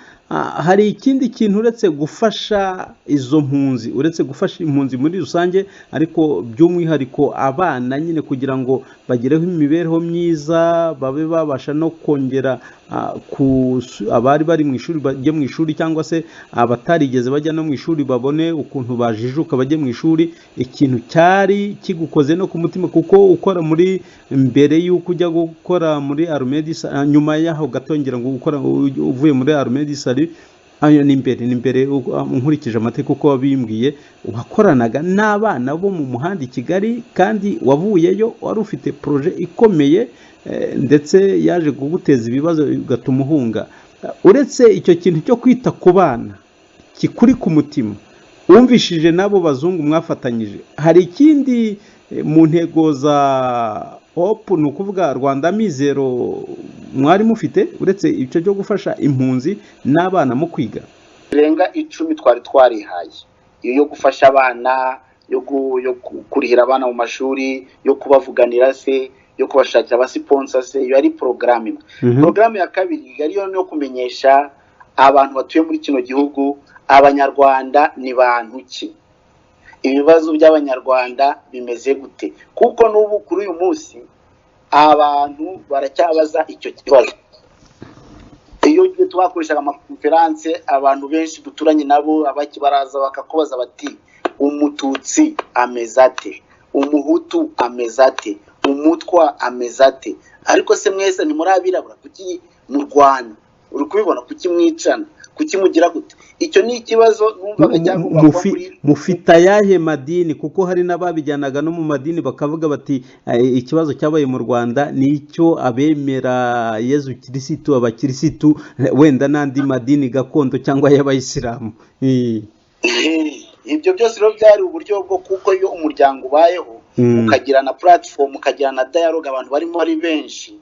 hari ikindi kintu uretse gufasha izo mpunzi, uretse gufasha impunzi muri rusange, ariko by'umwihariko abana nyine, kugira ngo bagireho imibereho myiza, babe babasha no kongera abari bari mu ishuri bajye mu ishuri, cyangwa se abatarigeze bajya no mu ishuri babone ukuntu bajijuka bajye mu ishuri? Ikintu cyari kigukoze no ku mutima, kuko ukora muri, mbere y'uko ujya gukora muri Armée du Salut, nyuma y'aho gato ngira ngo gukora, uvuye muri Armée du Salut, ayo ni imbere, nkurikije amateka uko wabimbwiye, wakoranaga n'abana bo mu muhanda i Kigali, kandi wavuyeyo wari ufite projet ikomeye, ndetse yaje kuguteza ibibazo bigatuma uhunga. Uretse icyo kintu cyo kwita ku bana kikuri ku mutima, wumvishije n'abo bazungu mwafatanyije, hari ikindi mu ntego za Hope, ni ukuvuga Rwanda Mizero, mwari mufite uretse icyo cyo gufasha impunzi n'abana mu kwiga? Birenga 10 twari twarihaye: iyo yo gufasha abana, yo kurihira abana mu mashuri, yo kubavuganira se, yo kubashakira abasponsor se. Iyo ari porogaramu imwe. Porogaramu ya kabiri yari yo kumenyesha abantu batuye muri kino gihugu Abanyarwanda ni bantu ki, ibibazo by'Abanyarwanda bimeze gute, kuko n'ubu kuri uyu munsi abantu baracyabaza icyo kibazo. Iyo twakoreshaga amakonferanse, abantu benshi duturanye nabo abaki baraza bakakubaza bati: "Umututsi ameze ate? Umuhutu ameze ate? Umutwa ameze ate? Ariko se mwese ni muri abirabura, kuki murwana? Uri kubibona? Kuki mwicana? Kuki mugira gute?" Icyo ni ikibazo numvaga cyagomba kuba muri Mufite ayahe madini? Kuko hari n'ababijyanaga no mu madini, bakavuga bati: "Ikibazo cyabaye mu Rwanda ni icyo abemera Yezu Kirisitu, abakirisitu, wenda n'andi madini gakondo cyangwa y'abayisilamu." Ibyo byose rero byari uburyo bwo, kuko iyo umuryango ubayeho, ukagira na platform, ukagira na dialogue, abantu barimo ari benshi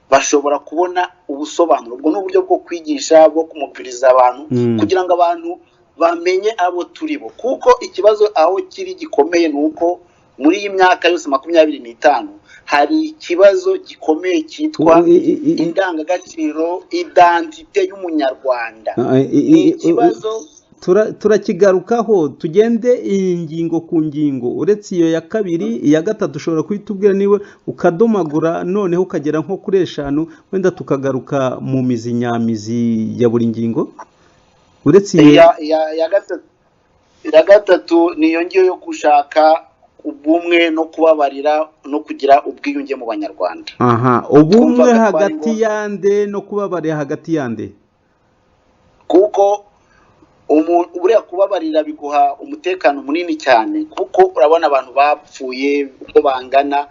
bashobora kubona ubusobanuro. Ubwo ni uburyo bwo kwigisha, bwo kumopiriza abantu, kugira ngo abantu bamenye abo turi bo, kuko ikibazo aho kiri gikomeye ni uko muri iyi myaka yose 25 hari ikibazo gikomeye cyitwa indangagaciro, identité y'Umunyarwanda. Ni ikibazo. Turakigarukaho, tugende iyi ngingo ku ngingo. Uretse iyo ya kabiri, iya gatatu ushobora kuhita niba ukadomagura, noneho ukagera nko kuri eshanu, wenda tukagaruka mu mizi nyamizi ya buri ngingo, uretse iyo. Iya gatatu ni iyo ngiyo yo gushaka ubumwe no kubabarira no kugira ubwiyunge mu Banyarwanda. Aha, ubumwe Twumvaga ko ari hagati ngombwa. yande, no kubabarira hagati yande? Kuko buriya kubabarira biguha umutekano munini cyane, kuko urabona abantu bapfuye uko bangana.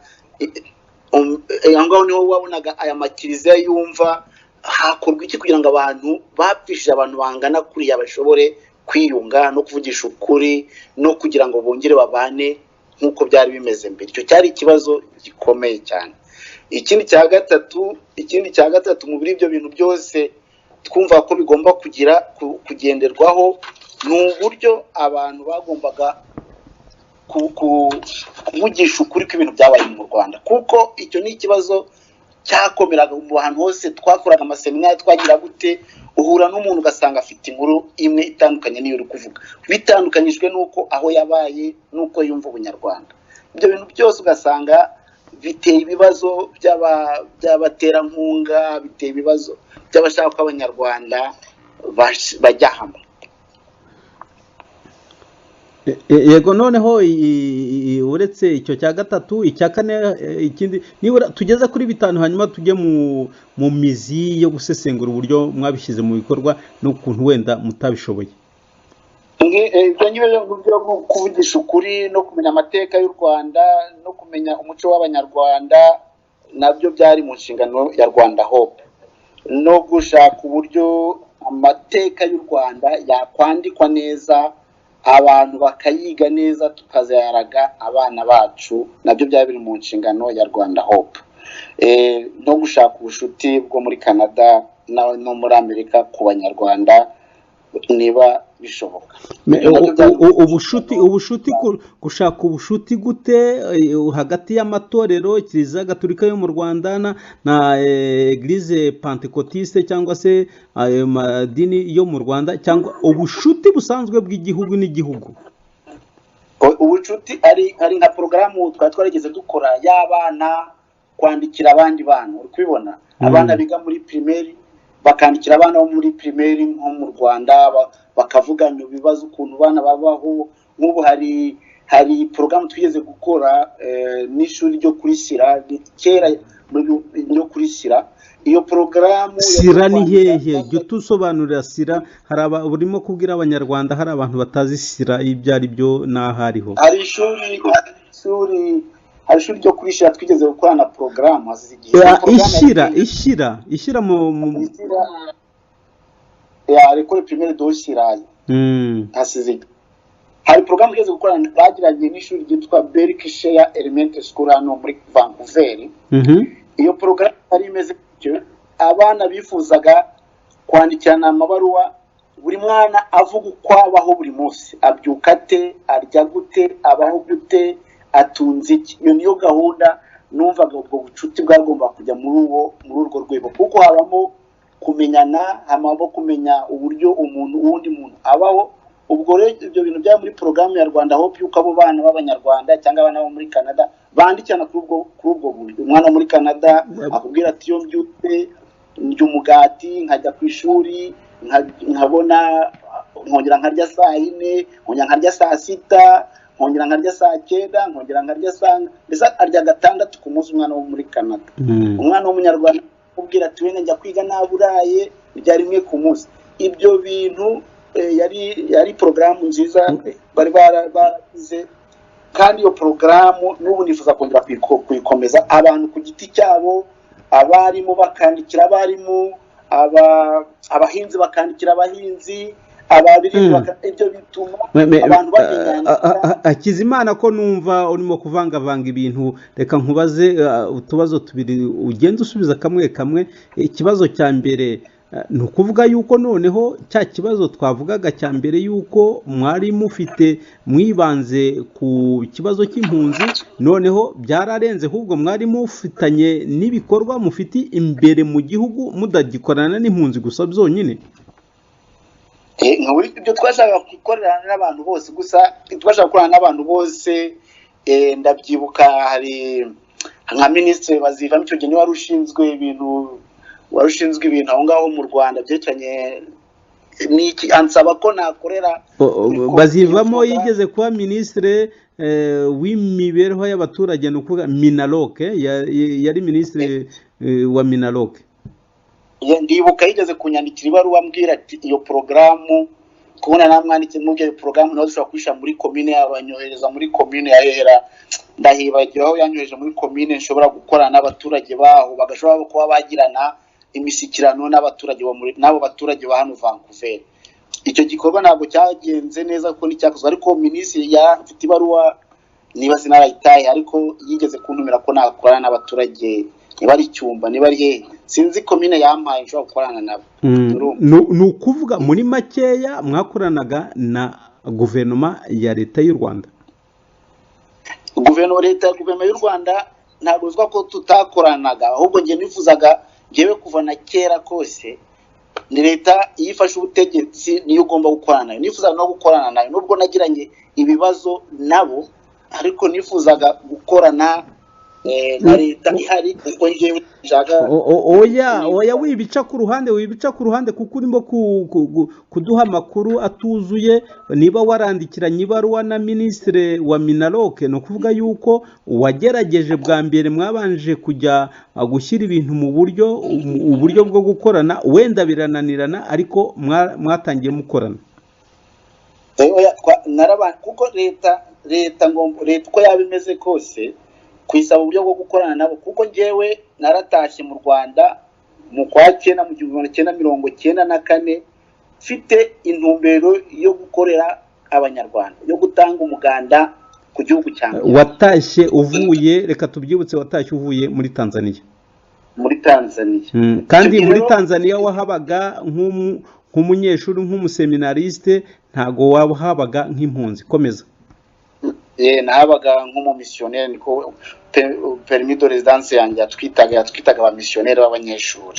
Aho ngaho niho wabonaga aya makiliziya yumva hakorwa iki kugira ngo abantu bapfishije abantu bangana kuriya bashobore kwiyunga no kuvugisha ukuri no kugira ngo bongere babane nk'uko byari bimeze mbere. Icyo cyari ikibazo gikomeye cyane. Ikindi cya gatatu muri ibyo bintu byose twumva ko bigomba kugira kugenderwaho ni uburyo abantu bagombaga kuvugisha ukuri kw'ibintu byabaye mu Rwanda, kuko icyo ni ikibazo cyakomeraga mu hantu hose twakoraga amaseminari. Twagira gute, uhura n'umuntu ugasanga afite inkuru imwe itandukanye n'iyo uri kuvuga, bitandukanyijwe n'uko aho yabaye n'uko yumva Ubunyarwanda. Ibyo bintu byose ugasanga biteye ibibazo by'abaterankunga, biteye ibibazo by'abashaka ko Abanyarwanda bajya hamwe. Yego, noneho uretse icyo cya gatatu, icya kane, ikindi nibura tugeze kuri bitanu, hanyuma tujye mu mizi yo gusesengura uburyo mwabishyize mu bikorwa n'ukuntu wenda mutabishoboye. Ibyo ngibyo byo kuvugisha ukuri no kumenya amateka y'u Rwanda no kumenya umuco w'Abanyarwanda nabyo byari mu nshingano ya Rwanda Hope, no gushaka uburyo amateka y'u Rwanda yakwandikwa neza. Abantu bakayiga neza, tukazayaraga abana bacu. Nabyo byaba biri mu nshingano ya Rwanda Hope, no gushaka ubucuti bwo muri Canada no muri Amerika ku Banyarwanda niba bishoboka. Ibyo nabyo byari mu Ubushuti nshingano. Ubushuti, gushaka ubushuti gute hagati y'amatorero, Kiliziya Gatolika yo mu Rwanda na Église Pentecôtiste, cyangwa se ayo madini yo mu Rwanda, cyangwa ubushuti busanzwe bw'igihugu n'igihugu? Ubucuti ari nka porogaramu twari twarigeze dukora y'abana kwandikira abandi bana, uri kubibona? Abana biga muri primaire bakandikira abana bo muri primaire nko mu Rwanda, bakavugana ibibazo, ukuntu abana babaho. Nk'ubu hari porogaramu twigeze gukora n'ishuri ryo kuri Sira kera, ryo kuri Sira. Iyo porogaramu yari Sira ni kwandika hehe? Jya utusobanurira Sira. Hari urimo kubwira Abanyarwanda, hari abantu batazi Sira ibyo ari byo n'aho ariho. Hari ishuri ryo kuri Sira twigeze gukora na porogaramu hasize igihe. Iyo porogaramu yari Ishyira ishyira mu Ishyira ya École Primaire de Shyira. Hasize igihe. Hari porogaramu igeze gukora bagiranye n'ishuri ryitwa Berkshire Elementary School hano muri Vancouver. Iyo porogaramu yari imeze gutyo: abana bifuzaga kwandikirana amabaruwa, buri mwana avuga uko abaho buri munsi, abyuka ate, arya gute, abaho gute, atunze iki. Iyo niyo gahunda numvaga ubwo bucuti bwagomba kujya muri urwo rwego, kuko habamo kumenyana, habamo kumenya uburyo umuntu uwundi muntu abaho. Ubwo rero ibyo bintu byari muri porogaramu ya Rwanda Hope, yuko abo bana b'Abanyarwanda cyangwa abana bo muri Canada bandikirana kuri ubwo buryo. Umwana wo muri Canada akubwira ati: "Iyo mbyutse ndya umugati, nkajya ku ishuri, nkabona nkongera nkarya saa 4, nkongera nkarya saa 6, nkongera nkarya saa 9, nkongera nkarya saa..." Mbese arya gatandatu ku munsi, umwana wo muri Canada. Umwana w'Umunyarwanda akubwira ati: "Wenda njya kwiga naburaye, ndya rimwe ku munsi." Ibyo bintu yari porogaramu nziza bari baragize, kandi iyo porogaramu n'ubu nifuza kongera kuyikomeza, abantu ku giti cyabo, abarimu bakandikira abarimu, abahinzi bakandikira abahinzi, ababirindi ibyo bituma abantu bamenyana. Hakizimana, ko numva urimo kuvangavanga ibintu, reka nkubaze utubazo tubiri, ugenda usubiza kamwe kamwe. Ikibazo cya mbere, ni ukuvuga yuko noneho cya kibazo twavugaga cya mbere, yuko mwari mufite mwibanze ku kibazo cy'impunzi, noneho byararenze, ahubwo mwari mufitanye n'ibikorwa mufite imbere mu gihugu, mudagikorana n'impunzi gusa byonyine? Nka ibyo twashakaga gukorana n'abantu bose gusa, twashaka gukorana n'abantu bose. Ndabyibuka hari nka Minisitiri Bazivamo, icyo gihe niwe wari ushinzwe ibintu aho ngaho mu Rwanda byerekeranye n'iki, ansaba ko nakorera muri komisiyo Bazivamo yitwaga yigeze kuba minisitiri w'imibereho y'abaturage, ni ukuvuga MINALOC, yari minisitiri wa MINALOC. Ndibuka yigeze kunyandikira ibaruwa ambwira ati iyo porogaramu, kubona namwandikiye mubwira iyo porogaramu nawe dushobora kuyishyira muri komine, abanyohereza muri komine ya Hera, ndahibagiwe aho yanyohereje muri komine, nshobora gukorana n'abaturage baho, bagashobora kuba bagirana imishyikirano n'abaturage bo muri n'abo baturage ba hano Vancouver. Icyo gikorwa ntabwo cyagenze neza kuko nticyakozwe, ariko minisitiri afite ibaruwa, niba sinarayitaye, ariko yigeze kuntumira ko nakorana n'abaturage, niba ari Cyumba, niba ari hehe, sinzi komine yampaye nshobora gukorana nabo. Urumva? Ni ukuvuga muri makeya mwakoranaga na guverinoma ya Leta y'u Rwanda? Guverinoma, leta, guverinoma y'u Rwanda, ntabwo uzwa ko tutakoranaga, ahubwo njye nifuzaga, njyewe kuva na kera kose, ni leta iyo ifashe ubutegetsi niyo ugomba gukorana nayo. Nifuzaga no gukorana nayo nubwo nagiranye ibibazo nabo, ariko nifuzaga gukorana na leta ihari, kuko njyewe nshaka Oya, oya, wibica ku ruhande, wibica ku ruhande, kuko urimo kuduha amakuru atuzuye. Niba warandikiranye ibaruwa na minisitiri wa MINALOC, ni ukuvuga yuko wagerageje bwa mbere, mwabanje kujya gushyira ibintu mu buryo, uburyo bwo gukorana, wenda birananirana, ariko mwatangiye mukorana. Oya, kuko leta ngo leta uko yaba imeze kose, kuyisaba uburyo bwo gukorana nabo, kuko njyewe naratashye mu Rwanda mu kwa cyenda mu 1994, mfite intumbero yo gukorera Abanyarwanda, yo gutanga umuganda ku gihugu cyanjye. Watashye uvuye, reka tubyibutse, watashye uvuye muri Tanzania. Muri Tanzania. Kandi Icyo gihe muri rero- Tanzania wahabaga nk'umunyeshuri, nk'umuseminariste, ntago wahabaga nk'impunzi. Komeza. Nahabaga nk'umumisiyoneri, niko permis de résidence yanjye yatwitaga abamisiyoneri b'abanyeshuri.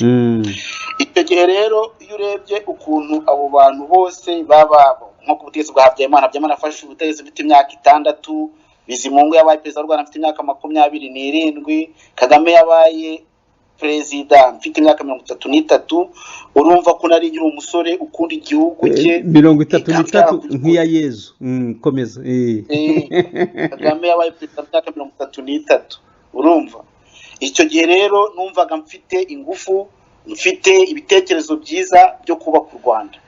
Icyo gihe rero, iyo urebye ukuntu abo bantu bose baba nko ku butegetsi bwa Habyarimana, Habyarimana afashe ubutegetsi afite imyaka 6, Bizimungu yabaye perezida w'u Rwanda afite imyaka 27, Kagame yabaye perezida mfite imyaka 33, urumva ko nari nkiri umusore ukunda igihugu cye. 33 Ikaba nk'iya Yezu. Komeza. Kagame yabaye perezida mu myaka 33. Urumva, icyo gihe rero numvaga mfite ingufu, mfite ibitekerezo byiza byo kubaka u Rwanda.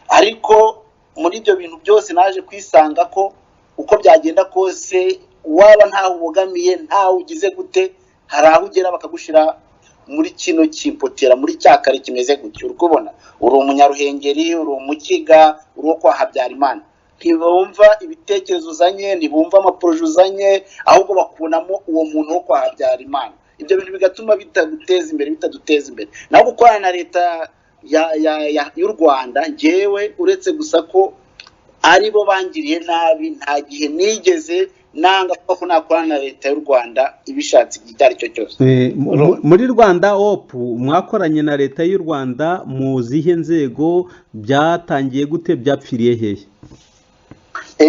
Ariko muri ibyo bintu byose naje kwisanga ko uko byagenda kose, waba ntawe ubogamiye, ntawe ugize gute, hari aho ugera bakagushyira muri kino kimpotera, muri cya kare kimeze gutyo. Uri kubona uri Umunyaruhengeri, uri Umukiga, uri uwo kwa Habyarimana, ntibumva ibitekerezo uzanye, ntibumva amaprojets uzanye, ahubwo bakubonamo uwo muntu wo kwa Habyarimana. Ibyo bintu bigatuma bitaguteza imbere, bitaduteza imbere. Naho gukorana na leta y'u Rwanda, ngewe uretse gusa ko ari bo bangiriye nabi, nta gihe nigeze nanga ko nakorana na leta y'u Rwanda ibishatse igihe icyo ari cyo cyose. Muri Rwanda Hope mwakoranye na leta y'u Rwanda mu zihe nzego? Byatangiye gute? Byapfiriye hehe?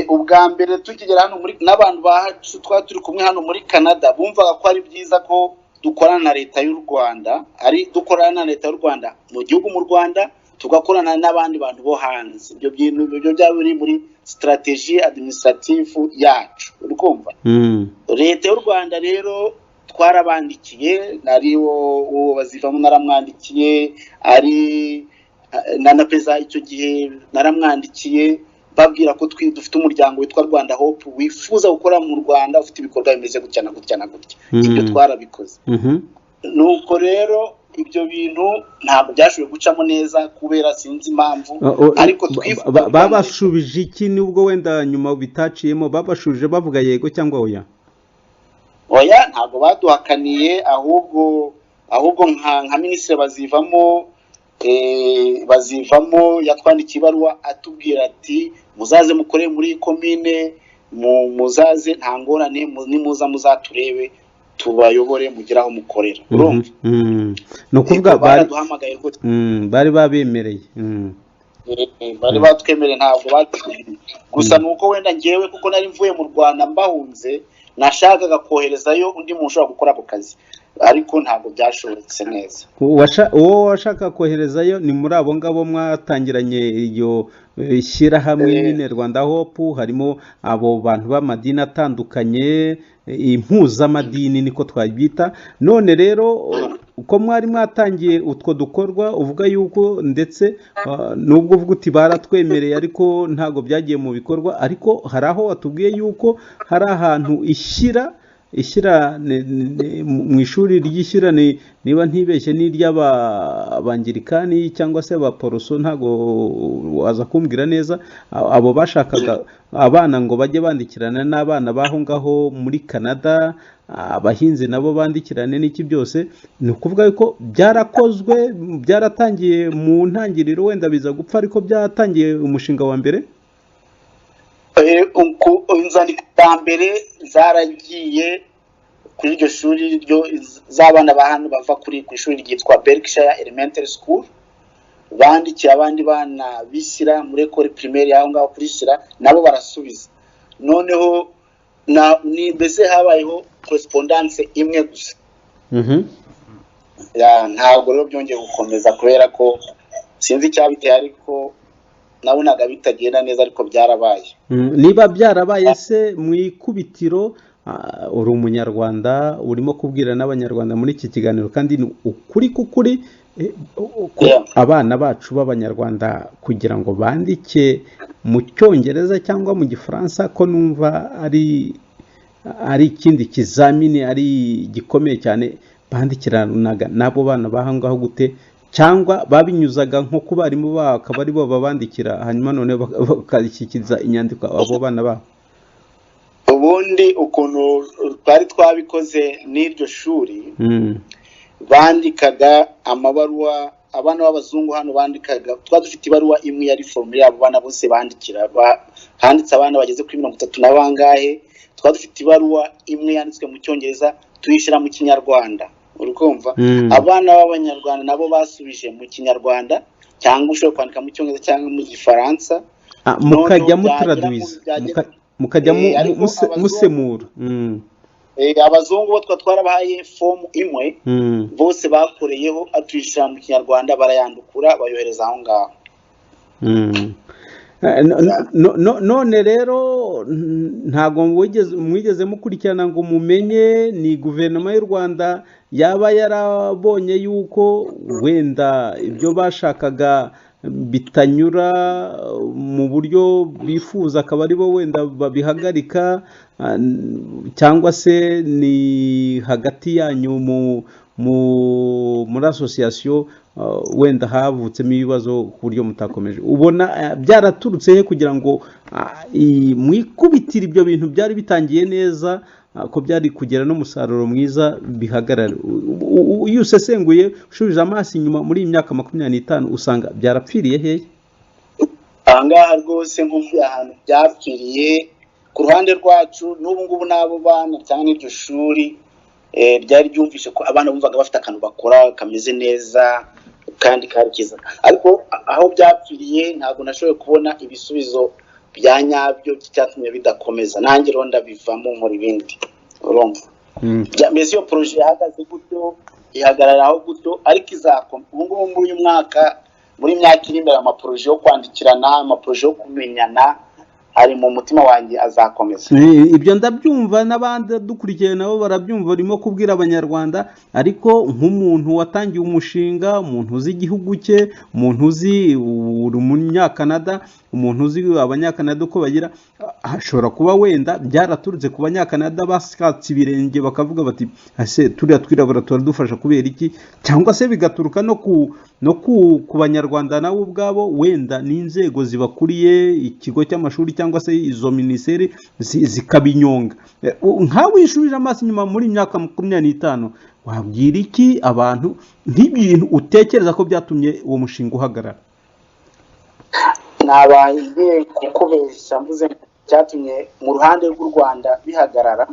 Ubwa mbere tukigera hano muri n'abantu bacu twari turi kumwe hano muri Canada bumvaga ko ari byiza ko dukorana na leta y'u Rwanda, ari dukorana na leta y'u Rwanda mu gihugu, mu Rwanda, tugakorana n'abandi bantu bo hanze. Ibyo bintu ibyo byaba biri muri stratégie administrative yacu, uri kumva? Leta y'u Rwanda rero twarabandikiye, ari uwo Bazivamo naramwandikiye, ari na perezida icyo gihe naramwandikiye, babwira ko dufite umuryango witwa Rwanda Hope wifuza gukora mu Rwanda, ufite ibikorwa bimeze gutya na gutya na gutya. Ibyo twarabikoze. Nuko rero ibyo bintu ntabwo byashoboye gucamo neza kubera sinzi impamvu, ariko twifuza Babashubije iki, nubwo wenda nyuma bitaciyemo? Babashubije bavuga yego cyangwa oya? Oya, ntabwo baduhakaniye, ahubwo nka minisitiri Bazivamo, Bazivamo yatwandikiye ibaruwa atubwira ati: "Muzaze mukore muri iyi komine, muzaze nta ngorane, nimuza muzaturebe tubayobore mugire aho mukorera." Urumva? Ni ukuvuga Yego, bari baraduhamagaye rwose. Bari babemereye. Bari batwemereye, ntabwo batwemereye gusa. Ni uko wenda ngewe kuko nari mvuye mu Rwanda mbahunze, nashakaga koherezayo undi muntu ushobora gukora ako kazi, ariko ntabwo byashobotse neza. Uwo washaka koherezayo ni muri abo ngabo mwatangiranye iryo shyirahamwe nyine Rwanda Hope, harimo abo bantu b'amadini atandukanye, impuzamadini niko twabyita. None rero uko mwari mwatangiye utwo dukorwa, uvuga yuko ndetse nubwo uvuga uti baratwemereye ariko ntabwo byagiye mu bikorwa, ariko hari aho watubwiye yuko hari ahantu ishyira mu ishuri ry'ishyira, niba ntibeshye ni iry'Abangirikani cyangwa se Abaporoso, ntabwo waza kumbwira neza, abo bashakaga abana ngo bajye bandikirana n'abana b'aho ngaho muri Canada, abahinzi nabo bandikirane n'iki byose. Ni ukuvuga ko byarakozwe, byaratangiye mu ntangiriro, wenda biza gupfa, ariko byatangiye umushinga wa mbere. Inzandiko za mbere zaragiye kuri iryo shuri ryo z'abana ba hano bava kuri ku ishuri ryitwa Berkshire Elementary School, bandikiye abandi bana bishyira muri école primaire aho ngaho kuri Shyira, nabo barasubiza. Noneho ni mbese habayeho correspondance imwe gusa. Ntabwo rero byongeye gukomeza kubera ko sinzi icyabiteye, ariko nabonaga bitagenda neza, ariko byarabaye. Niba byarabaye se mu ikubitiro, uri Umunyarwanda, urimo kubwira n'Abanyarwanda muri iki kiganiro, kandi ni ukuri k'ukuri, ko abana bacu b'Abanyarwanda kugira ngo bandike mu Cyongereza cyangwa mu Gifaransa, ko numva ari ikindi kizamini ari gikomeye cyane, bandikiranaga n'abo bana b'aho ngaho gute? Cyangwa babinyuzaga nko ku barimu babo, akaba ari bo babandikira, hanyuma noneho bakashyikiriza inyandiko abo bana babo? Ubundi ukuntu twari twabikoze n'iryo shuri, bandikaga amabaruwa abana b'abazungu hano bandikaga. Twari dufite ibaruwa imwe yari formule abo bana bose bandikira. Handitse abana bageze kuri 30 na bangahe. Twari dufite ibaruwa imwe yanditswe mu Cyongereza, tuyishyira mu Kinyarwanda, uri kumva? Abana b'Abanyarwanda nabo basubije mu Kinyarwanda, cyangwa ushobora kwandika mu Cyongereza cyangwa mu Gifaransa. Ah, mukajya Noneho byagera mutaraduiza, mukajya ariko musemura. Abazungu bo twa twarabahaye fomu imwe bose bakoreyeho, atuyishyira mu Kinyarwanda, barayandukura, bayohereza aho ngaho. None rero ntabwo mwigeze mukurikirana ngo mumenye ni guverinoma y'u Rwanda yaba yarabonye yuko wenda ibyo bashakaga bitanyura mu buryo bifuza, akaba ari bo wenda babihagarika, cyangwa se ni hagati yanyu muri association wenda havutsemo ibibazo ku buryo mutakomeje? Ubona byaraturutse he kugira ngo mwikubitire ibyo bintu byari bitangiye neza, ko byari kugira n'umusaruro mwiza, bihagarare? Iyo usesenguye, ushubije amaso inyuma muri iyi myaka 25, usanga byarapfiriye hehe? Ahangaha rwose nk'ubu ahantu byapfiriye ku ruhande rwacu n'ubu ngubu n'abo bana cyangwa iryo shuri ryari ryumvishe ko abana bumvaga bafite akantu bakora kameze neza kandi kari keza, ariko aho byapfiriye ntabwo nashoboye kubona ibisubizo bya nyabyo by'icyatumye bidakomeza. Nanjye rero ndabivamo, nkora ibindi, urumva? Mbese iyo projet yahagaze gutyo, ihagarara aho gutyo, ariko izakoma ubu ngubu muri uyu mwaka, muri myaka iri imbere. Amaprojets yo kwandikirana, amaprojets yo kumenyana ari mu mutima wanjye, azakomeza. Ibyo ndabyumva, n'abandi dukurikiye nabo barabyumva. Urimo kubwira Abanyarwanda, ariko nk'umuntu watangiye umushinga, umuntu uzi igihugu cye, umuntu uzi uri Umunyakanada, umuntu uzi Abanyakanada uko bagira, hashobora kuba wenda byaraturutse ku Banyakanada basatse ibirenge bakavuga bati: "Ese turiya twirabura turadufasha kubera iki?" Cyangwa se bigaturuka no ku Banyarwanda nabo ubwabo, wenda n'inzego zibakuriye ikigo cy'amashuri cyangwa se izo minisiteri zikabinyonga. Nkawe wishubije amaso inyuma muri myaka 25, wabwira iki abantu nk'ibintu utekereza ko byatumye uwo mushinga uhagarara? Nabaye ngiye kukubeshya mvuze ngo cyatumye mu ruhande rw'u Rwanda bihagarara.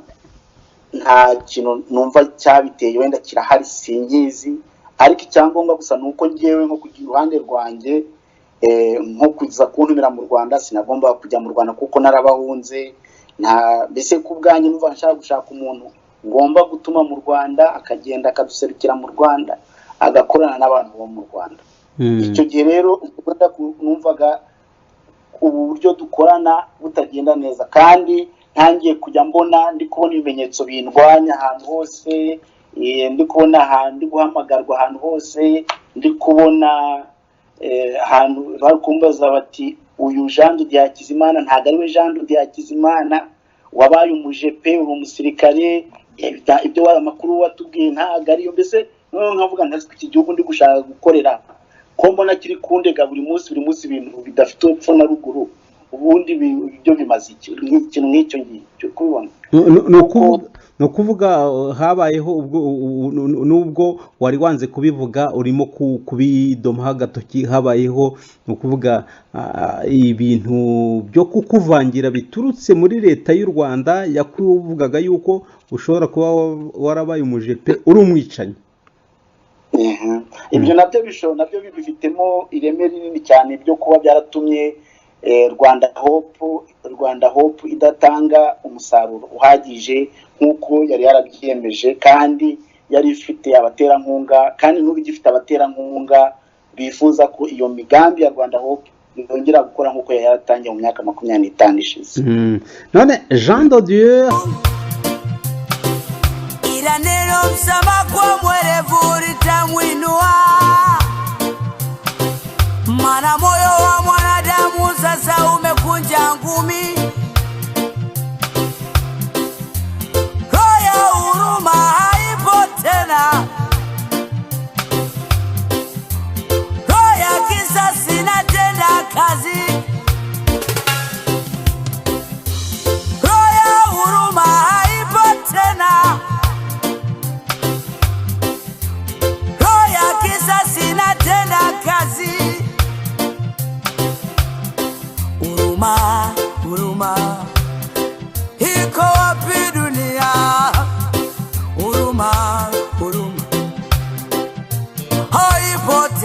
Nta kintu numva cyabiteye, wenda kirahari singizi, ariko icyangombwa gusa ni uko ngewe nko kugira uruhande rwanjye, nko kuza kuntumira mu Rwanda, sinagomba kujya mu Rwanda kuko narabahunze. Nta mbese ku bwanjye numva nshaka gushaka umuntu ngomba gutuma mu Rwanda, akagenda akaduserukira mu Rwanda, agakorana n'abantu bo mu Rwanda. Icyo gihe rero wenda numvaga ubu buryo dukorana butagenda neza, kandi ntangiye kujya mbona, ndi kubona ibimenyetso bindwanya ahantu hose, ndi kubona ahantu ndi guhamagarwa ahantu hose, ndi kubona ahantu bari kumbaza bati: "Uyu Jean de Dieu Hakizimana ntabwo ari we Jean de Dieu Hakizimana wabaye umujepe, uri umusirikare, ibyo amakuru watubwiye ntabwo ariyo." Mbese noneho nkavuga ntazi ko iki gihugu ndi gushaka gukorera, ko mbona kiri kundega buri munsi, buri munsi, ibintu bidafite epfo na ruguru, ubundi ibyo bimaze iki? Ikintu nk'icyo ngicyo kubibona. Ni ukuvuga habayeho ubwo nubwo wari wanze kubivuga, urimo kubidomaho agatoki, habayeho, ni ukuvuga ibintu byo kukuvangira biturutse muri leta y'u Rwanda yakuvugaga yuko ushobora kuba warabaye umujepe, uri umwicanyi. Ibyo nabyo bishobora, nabyo bifitemo ireme rinini cyane byo kuba byaratumye Rwanda Hope idatanga umusaruro uhagije nk'uko yari yarabyiyemeje, kandi yari ifite abaterankunga, kandi n'ubu igifite abaterankunga bifuza ko iyo migambi ya Rwanda Hope yongera gukora nk'uko yari yaratangiye mu myaka 25 ishize. None Jean de Dieu Ila neno msamaha kwa mwerevu litamwinua, maana moyo wa mwanadamu sasa umekunja ngumi. Roho ya huruma haipo tena.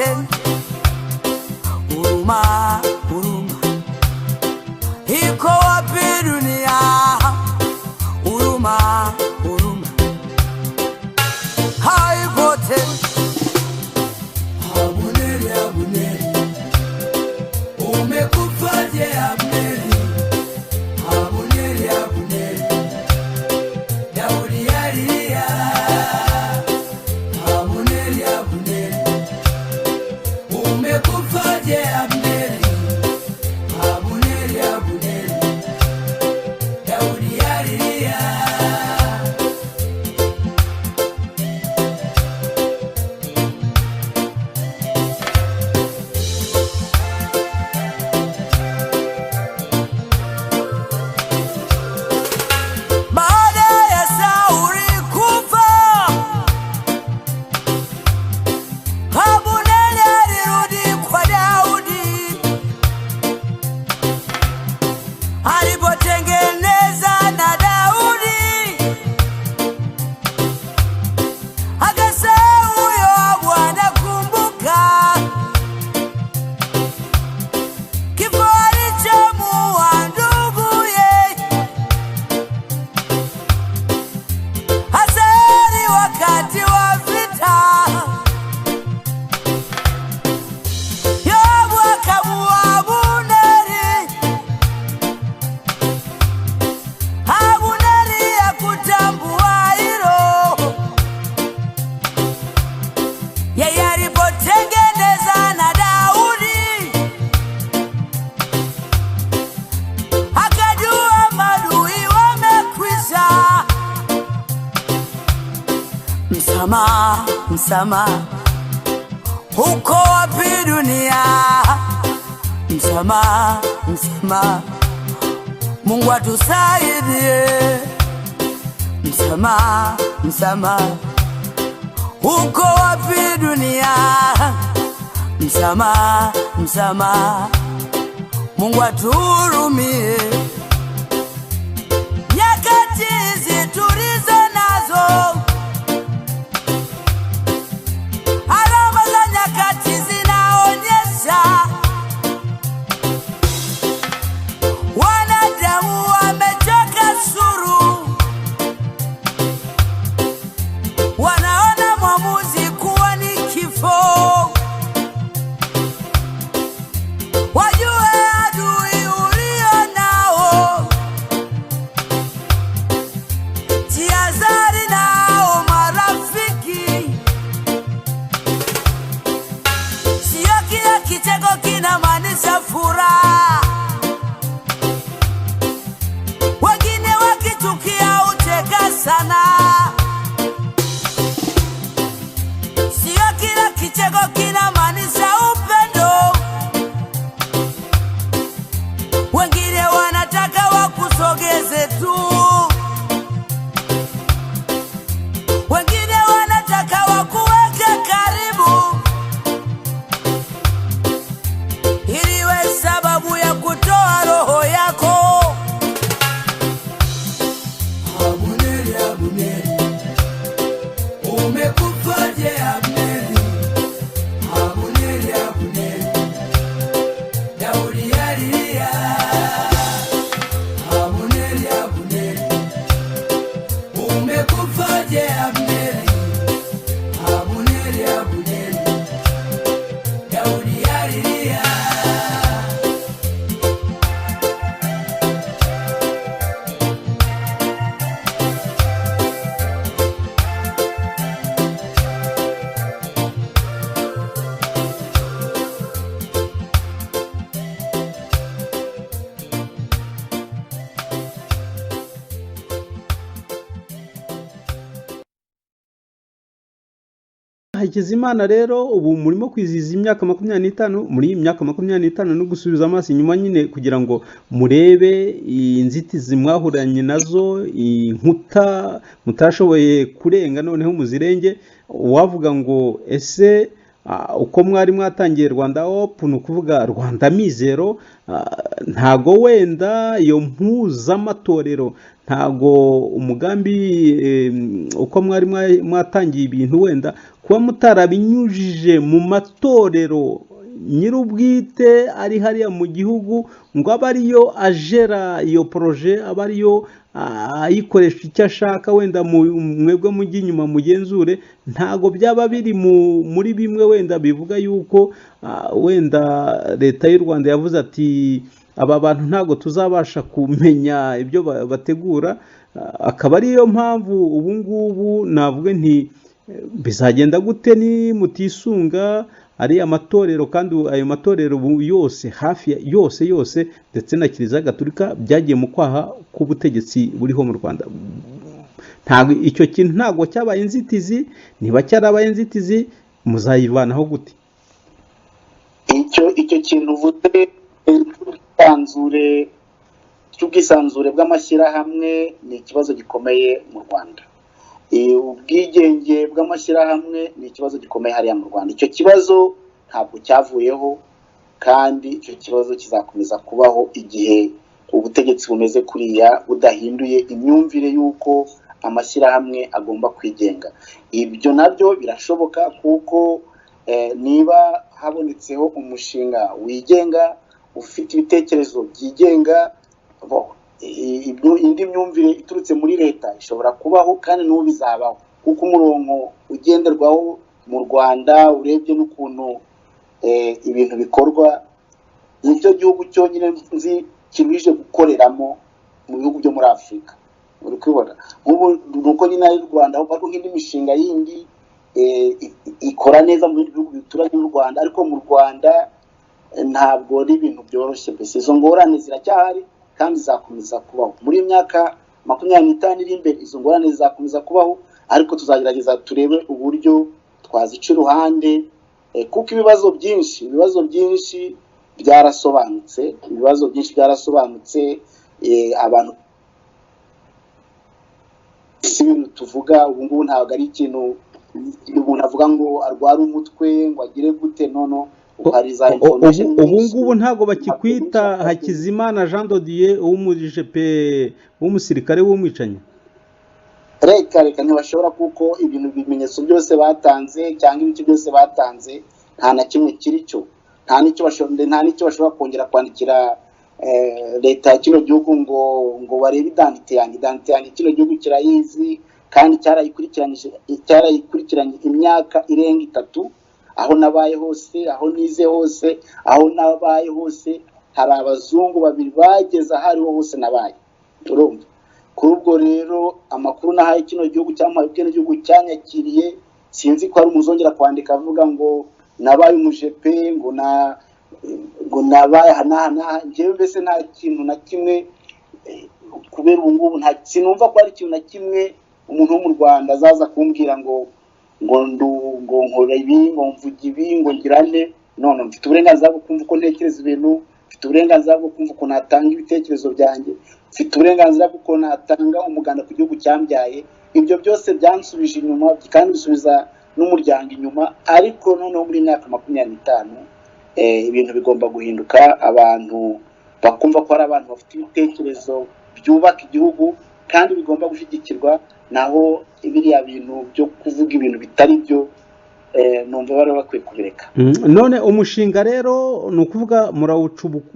tena. Huruma, huruma iko wapi dunia? Huruma, huruma haipo tena. Abuneri, Abuneri, umekufaje Abneri? Abuneri, Abuneri, Daudi alilia. Abuneri, Abuneri, umekufaje Abneri? Abuneri, Abuneri, Daudi alilia. Baada ya Sauli kufa, Abuneri alirudi kwa Daudi. Alipotengeneza na Daudi, akasahau Yoabu anakumbuka kifo alichomuua nduguye Asaheli wakati wa vita. Yoabu akamuua Abuneri. Abuneri hakutambua hilo. Yeye alipotengeneza na Daudi, akajua maadui wamekwisha. Msamaha, msamaha, uko wapi dunia? Msamaha, msamaha, Mungu atusaidie. Msamaha, msamaha, uko wapi dunia? Msamaha, msamaha, Mungu atuhurumie. Nyakati hizi tulizo nazo, alama za nyakati zinaonyesha wanadamu wamechoka suru, wanaona mwamuzi kuwa ni kifo. Wajue adui ulio nao, jihadhari nao marafiki. Sio kila kicheko kinamaanisha furaha. Wengine wakichukia ucheka sana. Sio kila kicheko kinamaanisha upendo. Wengine wanataka wakusogeze tu, wengine wanataka wakuweke karibu, ili iwe sababu ya kutoa roho yako. Abuneri, Abuneri, umekufaje Abneri? Abuneri, Abuneri, Daudi alilia. Abuneri, Abuneri, umekufaje Abneri? Abuneri, Abuneri, Daudi alilia. Hakizimana rero ubu murimo kwizihiza imyaka 25. Muri iyi myaka 25 no gusubiza amaso inyuma nyine kugira ngo murebe inzitizi mwahuranye nazo, inkuta mutashoboye kurenga noneho muzirenge. Wavuga ngo ese uko mwari mwatangiye Rwanda Hope, ni ukuvuga Rwanda Mizero, ntago wenda iyo mpuzamatorero, ntago umugambi uko mwari mwatangiye ibintu, wenda kuba mutarabinyujije mu matorero nyir'ubwite ari hariya mu gihugu ngo abe ariyo agera iyo projet, abe ariyo ayikoresha icyo ashaka, wenda mwebwe mujye inyuma mugenzure, ntago byaba biri muri bimwe wenda bivuga yuko wenda Leta y'u Rwanda yavuze ati aba bantu ntago tuzabasha kumenya ibyo bategura, akaba ariyo mpamvu ubu ngubu navuga nti bizagenda gute ni mutisunga ari amatorero, kandi ayo matorero ubu yose, hafi ya yose yose, ndetse na Kiliziya Gatolika byagiye mu kwaha k'ubutegetsi buriho mu Rwanda? Ntabwo icyo kintu ntabwo cyabaye inzitizi? Niba cyarabaye inzitizi, muzayivanaho gute? Icyo kintu uvuze cy'ubwisanzure bw'amashyirahamwe ni ikibazo gikomeye mu Rwanda. Ubwigenge bw'amashyirahamwe ni ikibazo gikomeye hariya mu Rwanda. Icyo kibazo ntabwo cyavuyeho, kandi icyo kibazo kizakomeza kubaho igihe ubutegetsi bumeze kuriya budahinduye imyumvire y'uko amashyirahamwe agomba kwigenga. Ibyo nabyo birashoboka, kuko niba habonetseho umushinga wigenga ufite ibitekerezo byigenga, indi myumvire iturutse muri leta ishobora kubaho, kandi n'ubu bizabaho, kuko umurongo ugenderwaho mu Rwanda, urebye n'ukuntu ibintu bikorwa, nicyo gihugu cyonyine nzi kiruhije gukoreramo mu bihugu byo muri Afurika. Uri kubibona nk'ubu ni uko nyine ari u Rwanda, ahubwo nk'indi mishinga yindi ikora neza mu bindi bihugu bituranye n'u Rwanda, ariko mu Rwanda ntabwo ari ibintu byoroshye. Mbese izo ngorane ziracyahari kandi zizakomeza kubaho muri iyi myaka 25 iri imbere. Izo ngorane zizakomeza kubaho, ariko tuzagerageza turebe uburyo twazica iruhande, kuko ibibazo byinshi byarasobanutse, ibibazo byinshi byarasobanutse. Abantu si ibintu tuvuga ubu ngubu, ntabwo ari ikintu umuntu avuga ngo arware umutwe ngo agire gute nono. Hari za information Ubu nyinshi. ngubu ntabwo bakikwita Hakizimana Jean de Dieu w'umujepe w'umusirikare w'umwicanyi? Reka reka, ntibashobora, kuko ibintu ibimenyetso byose batanze cyangwa ibice byose batanze nta na kimwe kiri cyo. Nta n'icyo bashobora kongera kwandikira leta ya kino gihugu ngo barebe identité yanjye. Identité yanjye kino gihugu kirayizi, kandi cyarayikurikiranye imyaka irenga 3. Aho nabaye hose, aho nize hose, aho nabaye hose, hari abazungu babiri bageze aho ariho hose nabaye, urumva? Kuri ubwo rero amakuru nahaye kino gihugu cyampaye ubwenegihugu, cyanyakiriye, sinzi ko hari umuzongera kwandika avuga ngo nabaye umujepe, ngo nabaye aha n'aha n'aha. Njyewe mbese nta kintu na kimwe, kubera ubu ngubu nta sinumva ko hari ikintu na kimwe umuntu wo mu Rwanda azaza kumbwira ngo nkora ibi, ngo mvuga ibi, ngo ngirane. None mfite uburenganzira bwo kumva uko ntekereza ibintu, mfite uburenganzira bwo kumva ukuntu natanga ibitekerezo byanjye, mfite uburenganzira bw'uko natanga umuganda ku gihugu cyambyaye. Ibyo byose byansubije inyuma kandi bisubiza n'umuryango inyuma, ariko noneho muri myaka 25 ibintu bigomba guhinduka, abantu bakumva ko hari abantu bafite ibitekerezo byubaka igihugu kandi bigomba gushyigikirwa. Naho biriya bintu byo kuvuga ibintu bitari byo, numva bari bakwiye kubireka. None umushinga rero ni ukuvuga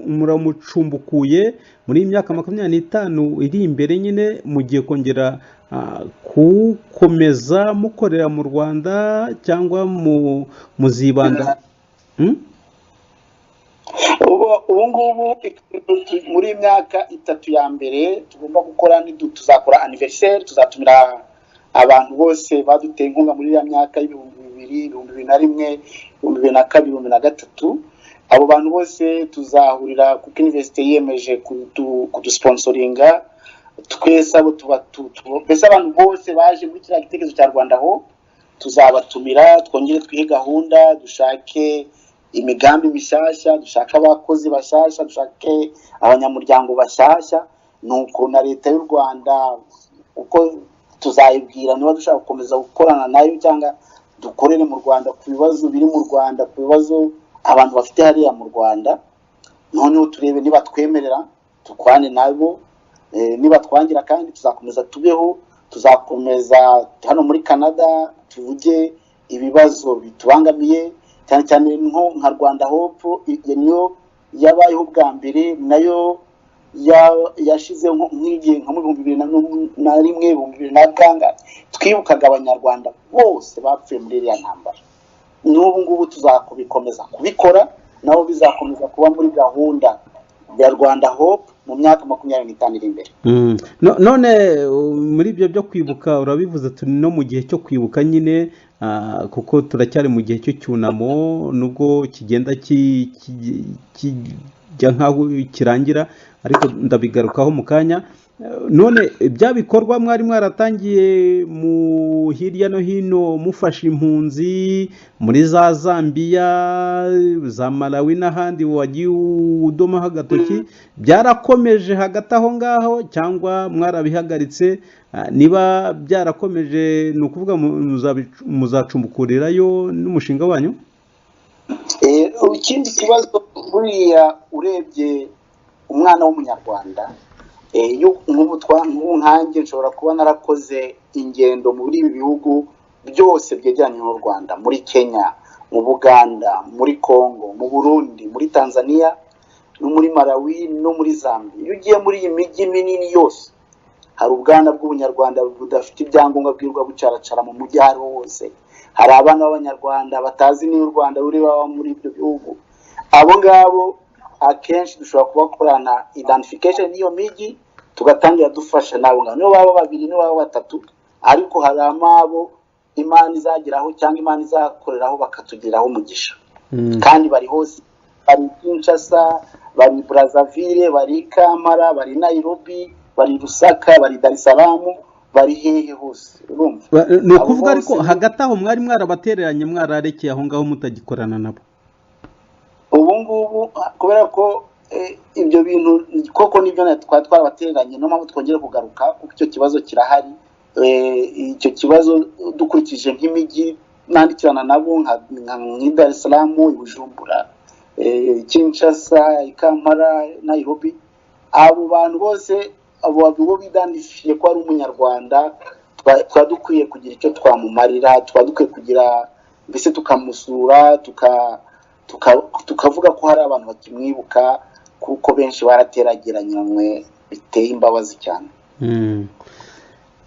muramucumbukuye muri iyi myaka 25 iri imbere nyine, mugiye kongera kuwukomeza mukorera mu Rwanda cyangwa muzibanda? Ubu ngubu muri iyi myaka 3 ya mbere tugomba gukora, tuzakora anniversaire, tuzatumira abantu bose baduteye inkunga muri iriya myaka y'2000, 2001, 2002, 2003. Abo bantu bose tuzahurira, kuko université yiyemeje kudusponsoringa twese. Abo tuba mbese abantu bose baje muri kiriya gitekerezo cya Rwanda Hope, tuzabatumira, twongere twihe gahunda, dushake imigambi mishyashya, dushake abakozi bashyashya, dushake abanyamuryango bashyashya. Nuko na leta y'u Rwanda uko tuzayibwira niba dushaka gukomeza gukorana nayo cyangwa Dukorere mu Rwanda ku bibazo biri mu Rwanda, ku bibazo abantu bafite hariya mu Rwanda. Noneho turebe niba twemerera tukwane nabo, niba twangira kandi tuzakomeza tubeho, tuzakomeza hano muri Canada tuvuge ibibazo bitubangamiye, cyane cyane nko nka Rwanda Hope. Niyo yabayeho bwa mbere, nayo yashize nk'igihe nka mu 2001, 2000 na kangahe, twibukaga Abanyarwanda bose bapfuye muri iriya ntambara. N'ubu ngubu tuzakubikomeza kubikora, nabo bizakomeza kuba muri gahunda ya Rwanda Hope mu myaka 25 iri imbere. None muri ibyo byo kwibuka urabivuze, turi no mu gihe cyo kwibuka nyine, kuko turacyari mu gihe cy'icyunamo, nubwo kigenda kijya nk'aho kirangira, ariko ndabigarukaho mu kanya. None bya bikorwa mwari mwaratangiye mu hirya no hino mufasha impunzi muri za Zambiya, za Malawi n'ahandi wagiye udomaho agatoki, byarakomeje hagati aho ngaho cyangwa mwarabihagaritse? Niba byarakomeje, ni ukuvuga muzacumbukurirayo n'umushinga wanyu? Ikindi kibazo, buriya urebye umwana w'Umunyarwanda, iyo nk'ubu nkanjye nshobora kuba narakoze ingendo muri ibi bihugu byose byegeranye n'u Rwanda, muri Kenya, mu Buganda, muri Congo, mu Burundi, muri Tanzania, no muri Malawi, no muri Zambia. Iyo ugiye muri iyi mijyi minini yose, hari ubwana bw'Ubunyarwanda budafite ibyangombwa bwirirwa bucaracara mu mujyi aho ariho hose. Hari abana b'Abanyarwanda batazi niba u Rwanda ruri baba muri ibyo bihugu. Abo ngabo akenshi dushobora kubakorana identification n'iyo mijyi, tugatangira dufasha n'abo ngabo, niyo baba babiri, niyo baba batatu, ariko hari amabo Imana izageraho cyangwa Imana izakoreraho bakatugiraho umugisha. Kandi bari hose, bari Kinshasa, bari Brazzaville, bari Kampala, bari Nairobi, bari Lusaka, bari Dar es Salaam, bari hehe hose, urumva. Ni Abo ukuvuga ariko bose hagati aho mwari mwarabatereranye, mwararekeye aho ngaho mutagikorana nabo? Ubu ngubu kubera ko ibyo bintu koko nibyo twari twarabatereranye, niyo mpamvu twongera kugaruka, kuko icyo kibazo kirahari. Icyo kibazo dukurikije nk'imijyi nandikirana nabo nk'i Dar es Salaam, i Bujumbura, Kinshasa, i Kampala, Nairobi, abo bantu bose, abo bo bidandifiye ko ari Umunyarwanda, tuba dukwiye kugira icyo twamumarira, tuba dukwiye kugira mbese tukamusura, tukavuga ko hari abantu bakimwibuka, kuko benshi baraterageranywe biteye imbabazi cyane.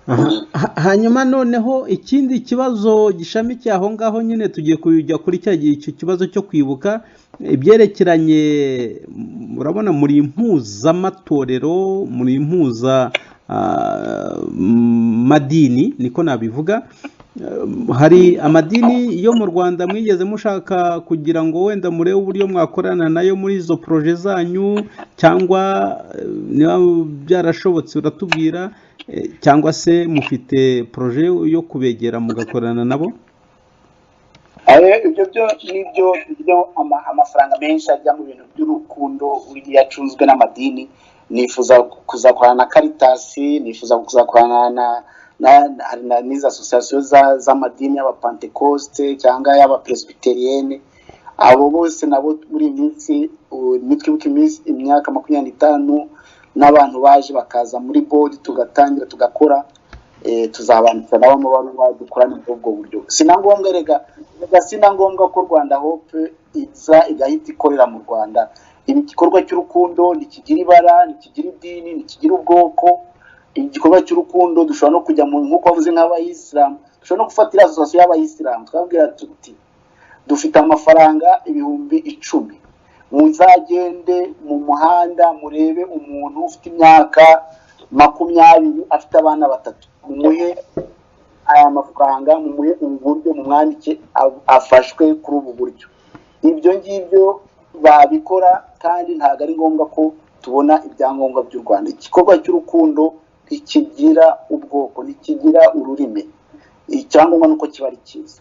Aha, hanyuma noneho ikindi kibazo gishamikiye aho ngaho nyine, tugiye kujya kuri cya gihe icyo kibazo cyo kwibuka, ibyerekeranye, murabona muri impuzamatorero, muri impuza madini, niko nabivuga. Hari amadini yo mu Rwanda mwigeze mushaka kugira ngo wenda murebe uburyo mwakorana nayo muri izo projet zanyu, cyangwa niba byarashobotse uratubwira, cyangwa se mufite projet yo kubegera mugakorana nabo? Ibyo byo nibyo byo amafaranga menshi ajya mu bintu by'urukundo iyo acunzwe n'amadini. Nifuza kuzakorana na Caritas, nifuza kuzakorana na hari n'izi association z'amadini y'Abapantekoste cyangwa y'Abapresbyterienne. Abo bose nabo muri iyi minsi, nitwibuka iminsi imyaka 25 n'abantu baje bakaza muri board, tugatangira tugakora, tuzabandikira nabo amabaruwa, dukorane muri ubwo buryo. Si na ngombwa rega, si na ngombwa ko Rwanda Hope iza igahita ikorera mu Rwanda. Ibi gikorwa cy'urukundo ntikigira ibara, ntikigira idini, ntikigira ubwoko. Igikorwa cy'urukundo dushobora no kujya mu, nk'uko wavuze, nk'Abayisilamu, dushobora no gufatira association y'Abayisilamu tukababwira tuti: "Dufite amafaranga 10,000, muzagende mu muhanda murebe umuntu ufite imyaka 20 afite abana batatu, mumuhe aya mafaranga, mumuhe ubu buryo, mumwandike afashwe kuri ubu buryo." Ibyo ngibyo babikora, kandi ntabwo ari ngombwa ko tubona ibyangombwa by'u Rwanda. Igikorwa cy'urukundo ntikigira ubwoko, ntikigira ururimi. Icyangombwa ni uko kiba ari cyiza.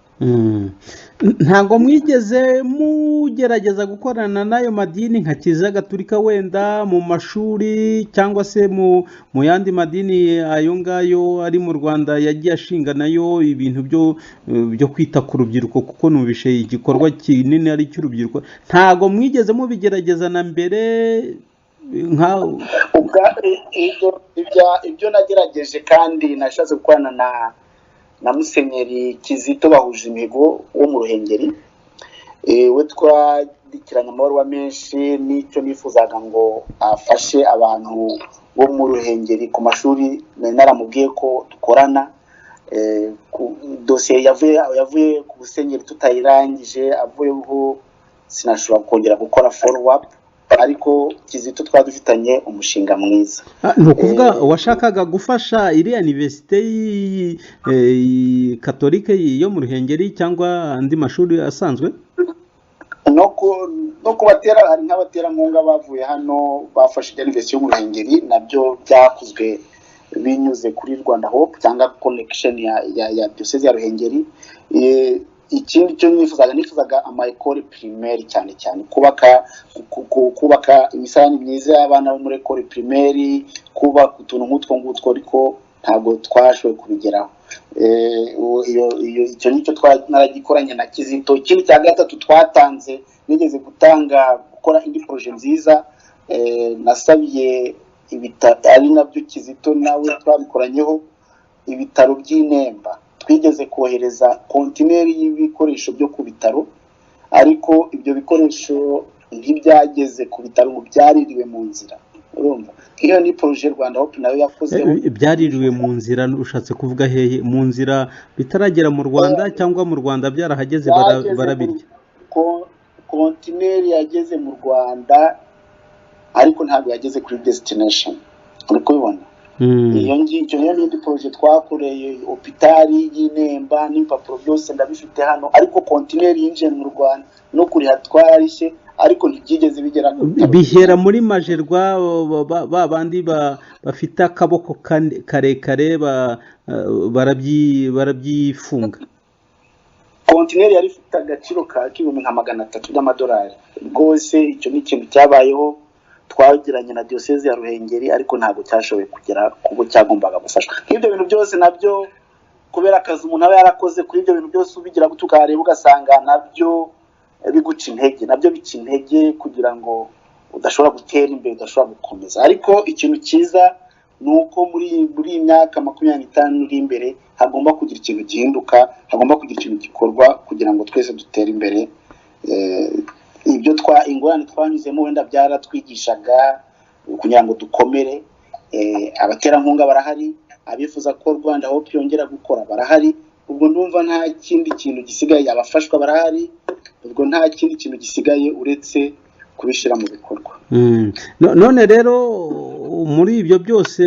Ntabwo mwigeze mugerageza gukorana n'ayo madini nka Kiliziya Gatulika wenda mu mashuri, cyangwa se mu yandi madini ayo ngayo ari mu Rwanda yagiye ashinga nayo ibintu byo kwita ku rubyiruko, kuko numvishe igikorwa kinini ari icy'urubyiruko. Ntabwo mwigeze mubigerageza na mbere nka Ibyo nagerageje kandi nashatse gukorana na Musenyeri Kizito Bahuje Imihigo wo mu Ruhengeri, we twandikiranye amabaruwa menshi, n'icyo nifuzaga ngo afashe abantu bo mu Ruhengeri ku mashuri, nari naramubwiye ko dukorana. Dosiye yavuye ku musenyeri tutayirangije, avuyeho sinashobora kongera gukora follow up, ariko Kizito twari dufitanye umushinga mwiza. Ni ukuvuga washakaga gufasha iriya université katolike yo mu Ruhengeri cyangwa andi mashuri asanzwe? No kubatera, hari nk'abaterankunga bavuye hano bafashe université yo mu Ruhengeri, nabyo byakozwe binyuze kuri Rwanda Hope cyangwa connection ya diocese ya Ruhengeri. Ikindi cyo nifuzaga ama école primaire, cyane cyane kubaka imisarani myiza y'abana bo muri école primaire, kubaka utuntu nk'utwo ngutwo, ariko ntabwo twashoboye kubigeraho. Icyo nicyo naragikoranye na Kizito. Ikindi cya gatatu twatanze, nigeze gutanga gukora indi projet nziza, nasabiye ari nabyo Kizito nawe twabikoranyeho, ibitaro by'Inemba. Twigeze kohereza kontineri y'ibikoresho byo ku bitaro, ariko ibyo bikoresho ntibyageze ku bitaro, ngo byaririwe mu nzira. Urumva iyo ni projet Rwanda Hope nayo yakozeho. Byaririwe mu nzira ushatse kuvuga hehe? Mu nzira bitaragera mu Rwanda, cyangwa mu Rwanda byarahageze barabirya? Kontineri yageze mu Rwanda, ariko ntabwo yageze kuri destination, uri kubibona? Iyo ngicyo niyo n'indi projet twakoreye hôpital y'Inemba, n'impapuro byose ndabifite hano, ariko kontineri yinjiye mu Rwanda no kuriha twararishye, ariko ntibyigeze bigera ku bitaro. Bihera muri Magerwa, ba bandi bafite akaboko karekare barabyifunga. Kontineri yari ifite agaciro ka 300,000 by'amadolari. Rwose icyo ni ikintu cyabayeho twagiranye na diyoseze ya Ruhengeri, ariko ntabwo cyashoboye kugera kubo cyagombaga gufashwa. Nk'ibyo bintu byose nabyo, kubera akazi umuntu aba yarakoze kuri ibyo bintu byose, ubigira gutyo ukareba ugasanga nabyo biguca intege, nabyo bica intege kugira ngo udashobora gutera imbere, udashobora gukomeza. Ariko ikintu cyiza ni uko muri iyi myaka 25 iri imbere hagomba kugira ikintu gihinduka, hagomba kugira ikintu gikorwa kugira ngo twese dutere imbere. Ibyo twa ingorane twanyuzemo wenda byaratwigishaga kugira ngo dukomere. Abaterankunga barahari, abifuza ko Rwanda Hope yongera gukora barahari. Ubwo ndumva nta kindi kintu gisigaye, abafashwa barahari, ubwo nta kindi kintu gisigaye uretse kubishyira mu bikorwa. None rero muri ibyo byose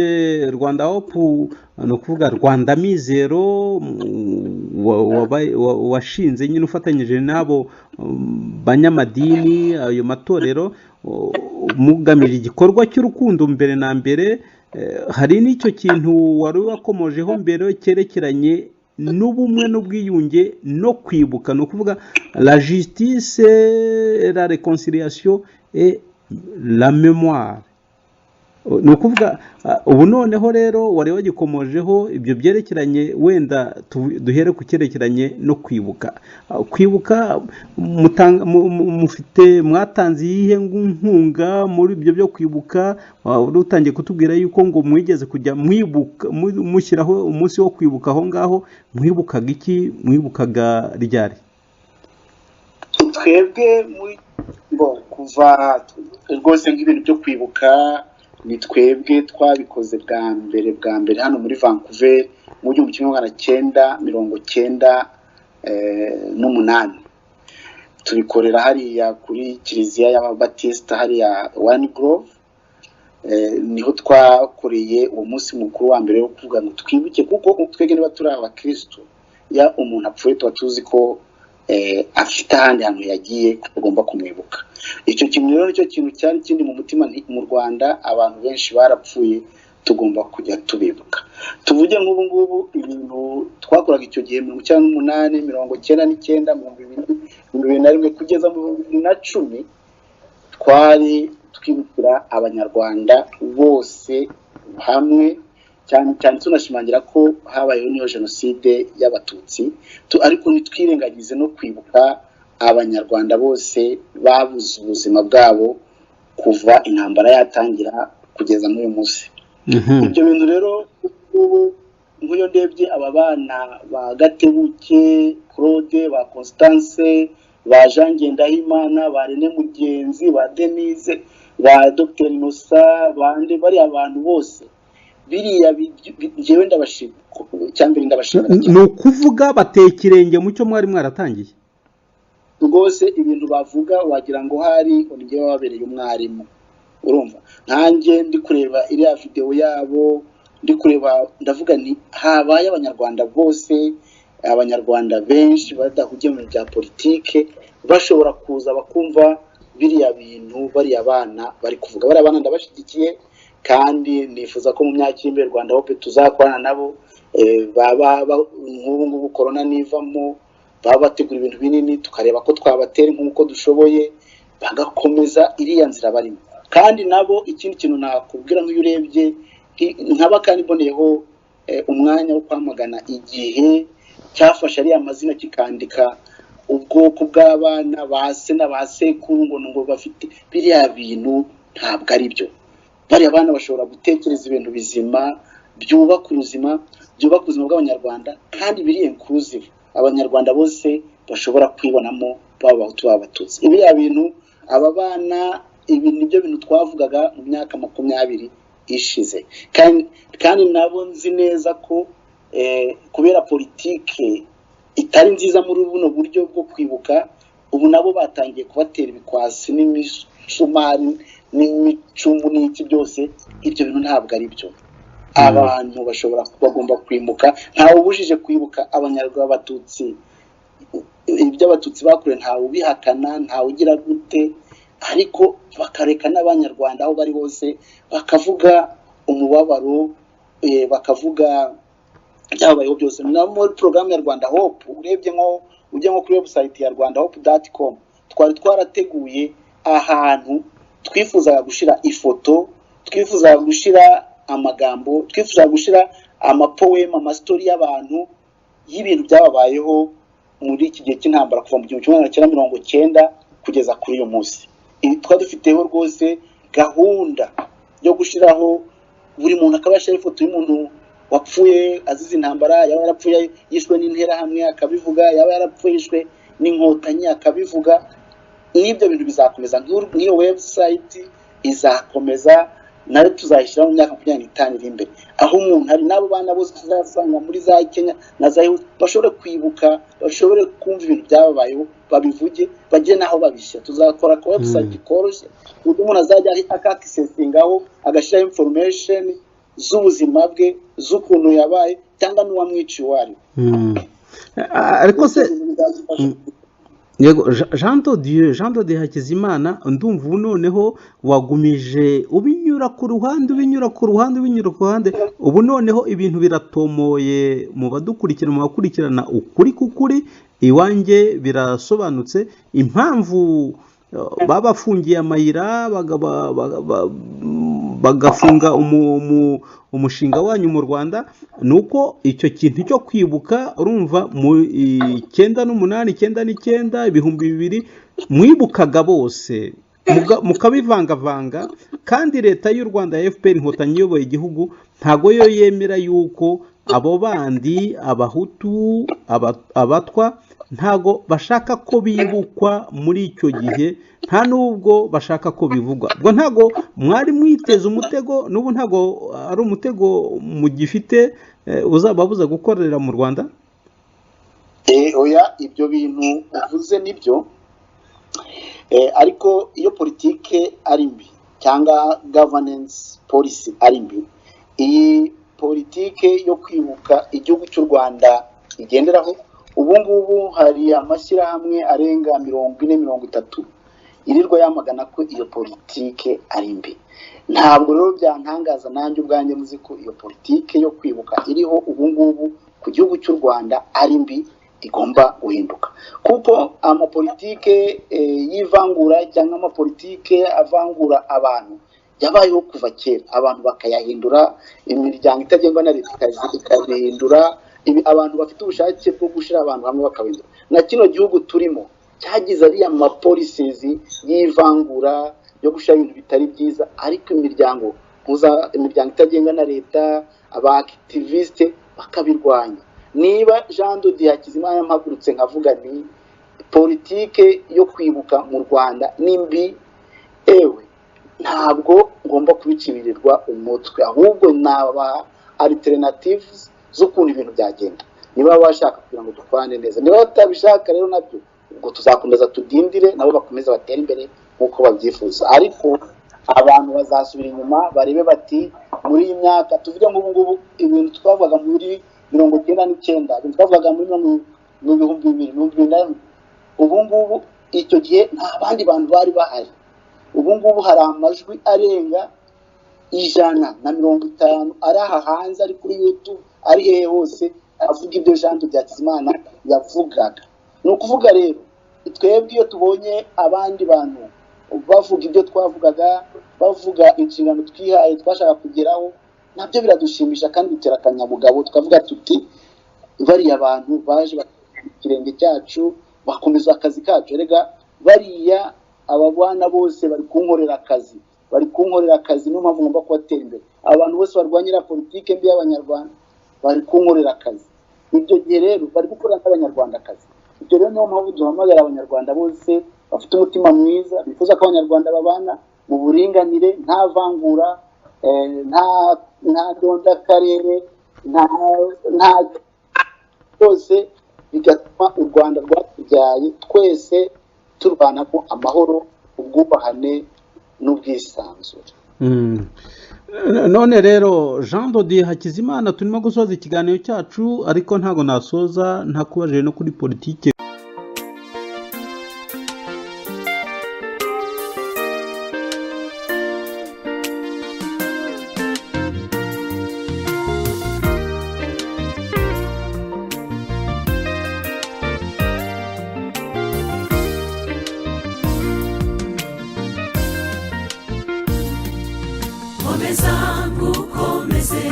Rwanda Hope, ni ukuvuga Rwanda Mizero, washinze nyine ufatanyije n'abo banyamadini, ayo matorero, mugamije igikorwa cy'urukundo mbere na mbere, hari n'icyo kintu wari wakomojeho mbere cyerekeranye n'ubumwe n'ubwiyunge no kwibuka, ni ukuvuga la justice, la réconciliation et la mémoire. Ni ukuvuga ubu noneho rero wari wagikomojeho ibyo byerekeranye, wenda duhere ku cyerekeranye no kwibuka. Kwibuka mufite, mwatanze iyihe nkunga muri ibyo byo kwibuka? Wari utangiye kutubwira yuko ngo mwigeze kujya mwibuka, mushyiraho umunsi wo kwibuka aho ngaho. Mwibukaga iki? Mwibukaga ryari? Twebwe muri bo kuva rwose nk'ibintu byo kwibuka, ni twebwe twabikoze bwa mbere bwa mbere hano muri Vancouver mu 1998, tubikorera hariya kuri kiliziya y'Ababatisita hariya Wine Grove. Niho twakoreye uwo munsi mukuru wa mbere wo kuvuga ngo twibuke, kuko twebwe niba turi abakirisitu, iyo umuntu apfuye tuba tuzi ko afite ahandi hantu yagiye, tugomba kumwibuka. Icyo kintu rero nicyo kintu cyari kindi mu mutima. Mu Rwanda abantu benshi barapfuye. Tugomba kujya tubibuka. Tuvuge nk'ubu ngubu ibintu twakoraga icyo gihe, 98, 99, 2000, 2001, kugeza mu 2010, twari twibukira Abanyarwanda bose hamwe, cyane cyane tunashimangira ko habayeho n'iyo jenoside y'Abatutsi, ariko ntitwirengagize no kwibuka Abanyarwanda bose babuze ubuzima bwabo kuva intambara yatangira kugeza n'uyu munsi. Ibyo bintu rero, ubu nk'iyo ndebye aba bana ba Gatebuke Claude, ba Constance, ba Jean Ngendahimana, ba Rene Mugenzi, ba Denise, ba Dr Innocent, bande, bariya abantu bose, biriya njyewe ndabashima. Icyambere, ndabashima cyane. Ni ukuvuga bateye ikirenge mu cyo mwari mwaratangiye. Rwose ibintu bavuga wagira ngo hari ngo ni njyewe wababereye umwarimu. Urumva, nkanjye ndi kureba iriya videwo yabo, ndi kureba, ndavuga nti habaye Abanyarwanda bose, Abanyarwanda benshi badahugiye mu bintu bya politike bashobora kuza bakumva biriya bintu bariya bana bari kuvuga. Bariya bana ndabashyigikiye, kandi nifuza ko mu myaka iri imbere Rwanda Hope tuzakorana nabo. Baba nk'ubu ngubu korona nivamo, baba bategura ibintu binini, tukareba ko twabatera nk'uko dushoboye, bagakomeza iriya nzira barimo. Kandi nabo, ikindi kintu nakubwira, nk'iyo urebye nkaba kandi mboneyeho umwanya wo kwamagana Igihe cyafashe ariya mazina kikandika ubwoko bw'abana ba se na ba sekuru, ngo bafite biriya bintu, ntabwo ari byo. Bariya bana bashobora gutekereza ibintu bizima byubaka ubuzima, byubaka ubuzima bw'Abanyarwanda, kandi biri inclusive, Abanyarwanda bose bashobora kwibonamo, baba Abahutu, baba Abatutsi. Biriya bintu aba bana, ibi nibyo bintu twavugaga mu myaka 20 ishize. Kandi nabo nzi neza ko kubera politike itari nziza muri buno buryo bwo kwibuka, ubu nabo batangiye kubatera ibikwasi n'imisumari n'imicumu n'iki byose. Ibyo bintu ntabwo ari byo. Abantu bashobora, bagomba kwimuka, ntawe ubujije kwibuka Abanyarwanda, Abatutsi, ibyo Abatutsi bakorewe ntawe ubihakana, ntawe ugira gute, ariko bakareka n'Abanyarwanda aho bari hose bakavuga umubabaro, bakavuga ibyabayeho byose. Na muri porogaramu ya Rwanda Hope, urebye nko ujya nko kuri website ya rwandahope.com, twari twarateguye ahantu twifuzaga gushyira ifoto, twifuzaga gushyira amagambo, twifuzaga gushyira amapoema, amastory y'abantu, y'ibintu byababayeho muri iki gihe cy'intambara kuva mu 1990 kugeza kuri uyu munsi. Ibi twari dufiteho rwose gahunda yo gushyiraho buri muntu akaba yashyiraho ifoto y'umuntu wapfuye azize intambara, yaba yarapfuye yishwe n'Interahamwe akabivuga, yaba yarapfuye yishwe n'Inkotanyi akabivuga. N'ibyo bintu bizakomeza. Nk'iyo website izakomeza, nayo tuzayishyiraho mu myaka 25 iri imbere, aho umuntu hari n'abo bana bose tuzasanga muri za Kenya na za bashobore kwibuka, bashobore kumva ibintu byababayeho, babivuge, bagire n'aho babishyira. Tuzakora ka website koroshye ku buryo umuntu azajya akakisesingaho, agashyiraho information z'ubuzima bwe, z'ukuntu yabaye cyangwa n'uwamwiciye uwo ari we. Ariko se Ibyo bintu bizadufasha. Yego, Jean de Dieu Hakizimana, ndumva ubu noneho wagumije ubinyura ku ruhande, ubinyura ku ruhande, ubinyura ku ruhande. Ubu noneho ibintu biratomoye mu badukurikira, mu bakurikirana ukuri k'ukuri iwanjye, birasobanutse impamvu babafungiye amayira, bagafunga umushinga wanyu mu Rwanda, ni uko icyo kintu cyo kwibuka, urumva mu 98, 99, 2000, mwibukaga bose, mukabivangavanga, kandi leta y'u Rwanda ya FPR Inkotanyi iyoboye igihugu ntago yo yemera yuko abo bandi, Abahutu, Abatwa, ntago bashaka ko bibukwa muri icyo gihe, nta n'ubwo bashaka ko bivugwa. Ubwo ntago mwari mwiteze umutego? N'ubu ntago ari umutego mugifite uzababuza gukorera mu Rwanda? Oya, ibyo bintu uvuze nibyo, ariko iyo politike ari mbi cyangwa governance policy ari mbi, iyi politike yo kwibuka igihugu cy'u Rwanda igenderaho ubu ngubu, hari amashyirahamwe arenga 40, 30. Irirwa yamagana ko iyo politike ari mbi. Ntabwo rero byantangaza nanjye ubwanjye muzi ko iyo politike yo kwibuka iriho ubu ngubu ku gihugu cy'u Rwanda ari mbi, igomba guhinduka, kuko amapolitike y'ivangura cyangwa amapolitike avangura abantu yabayeho kuva kera, abantu bakayahindura, imiryango itagengwa na leta ikabihindura, abantu bafite ubushake bwo gushyira abantu hamwe bakabihindura. Na kino gihugu turimo cyagize ariya mapolicies y'ivangura, yo gushyira ibintu bitari byiza, ariko imiryango itagenga na leta, aba activiste bakabirwanya. Niba Jean de Dieu Hakizimana mpagurutse nkavuga ni politike yo kwibuka mu Rwanda ni mbi, ewe, ntabwo ngomba kubicibirirwa umutwe, ahubwo naba alternatives z'ukuntu ibintu byagenda niba bashaka kugira ngo dukorane neza. Niba batabishaka rero, nabyo ubwo tuzakomeza tudindire, nabo bakomeze batere imbere nk'uko babyifuza. Ariko abantu bazasubira inyuma barebe bati muri iyi myaka, tuvuge nk'ubu ngubu, ibintu twavugaga muri 99, ibintu twavugaga muri mu 2000, 2001, ubu ngubu, icyo gihe nta bandi bantu bari bahari. Ubu ngubu hari amajwi arenga 150 ari aha hanze, ari kuri YouTube, ari hehe hose, avuga ibyo Jean de Hakizimana yavugaga. Ni ukuvuga rero, twebwe iyo tubonye abandi bantu bavuga ibyo twavugaga, bavuga inshingano twihaye twashaka kugeraho, nabyo biradushimisha kandi bitera akanyabugabo, tukavuga tuti bariya bantu baje ikirenge cyacu, bakomeza akazi kacu. Erega bariya aba bana bose bari kunkorera akazi, bari kunkorera akazi, niyo mpamvu ngomba kubatera imbere. Abantu bose barwanyira politike mbi y'Abanyarwanda bari kunkorera akazi. Ibyo gihe rero bari gukorera n'Abanyarwanda akazi. Ibyo rero niyo mpamvu duhamagara Abanyarwanda bose bafite umutima mwiza, bifuza ko Abanyarwanda babana mu buringanire, nta vangura, nta dondakarere, nta byose, bigatuma u Rwanda rwatubyaye twese turwanamo amahoro, ubwubahane n'ubwisanzure. None rero, Jean de Hakizimana, turimo gusoza ikiganiro cyacu, ariko ntabwo nasoza ntakubajije no kuri politiki. Komeza ngukomeze,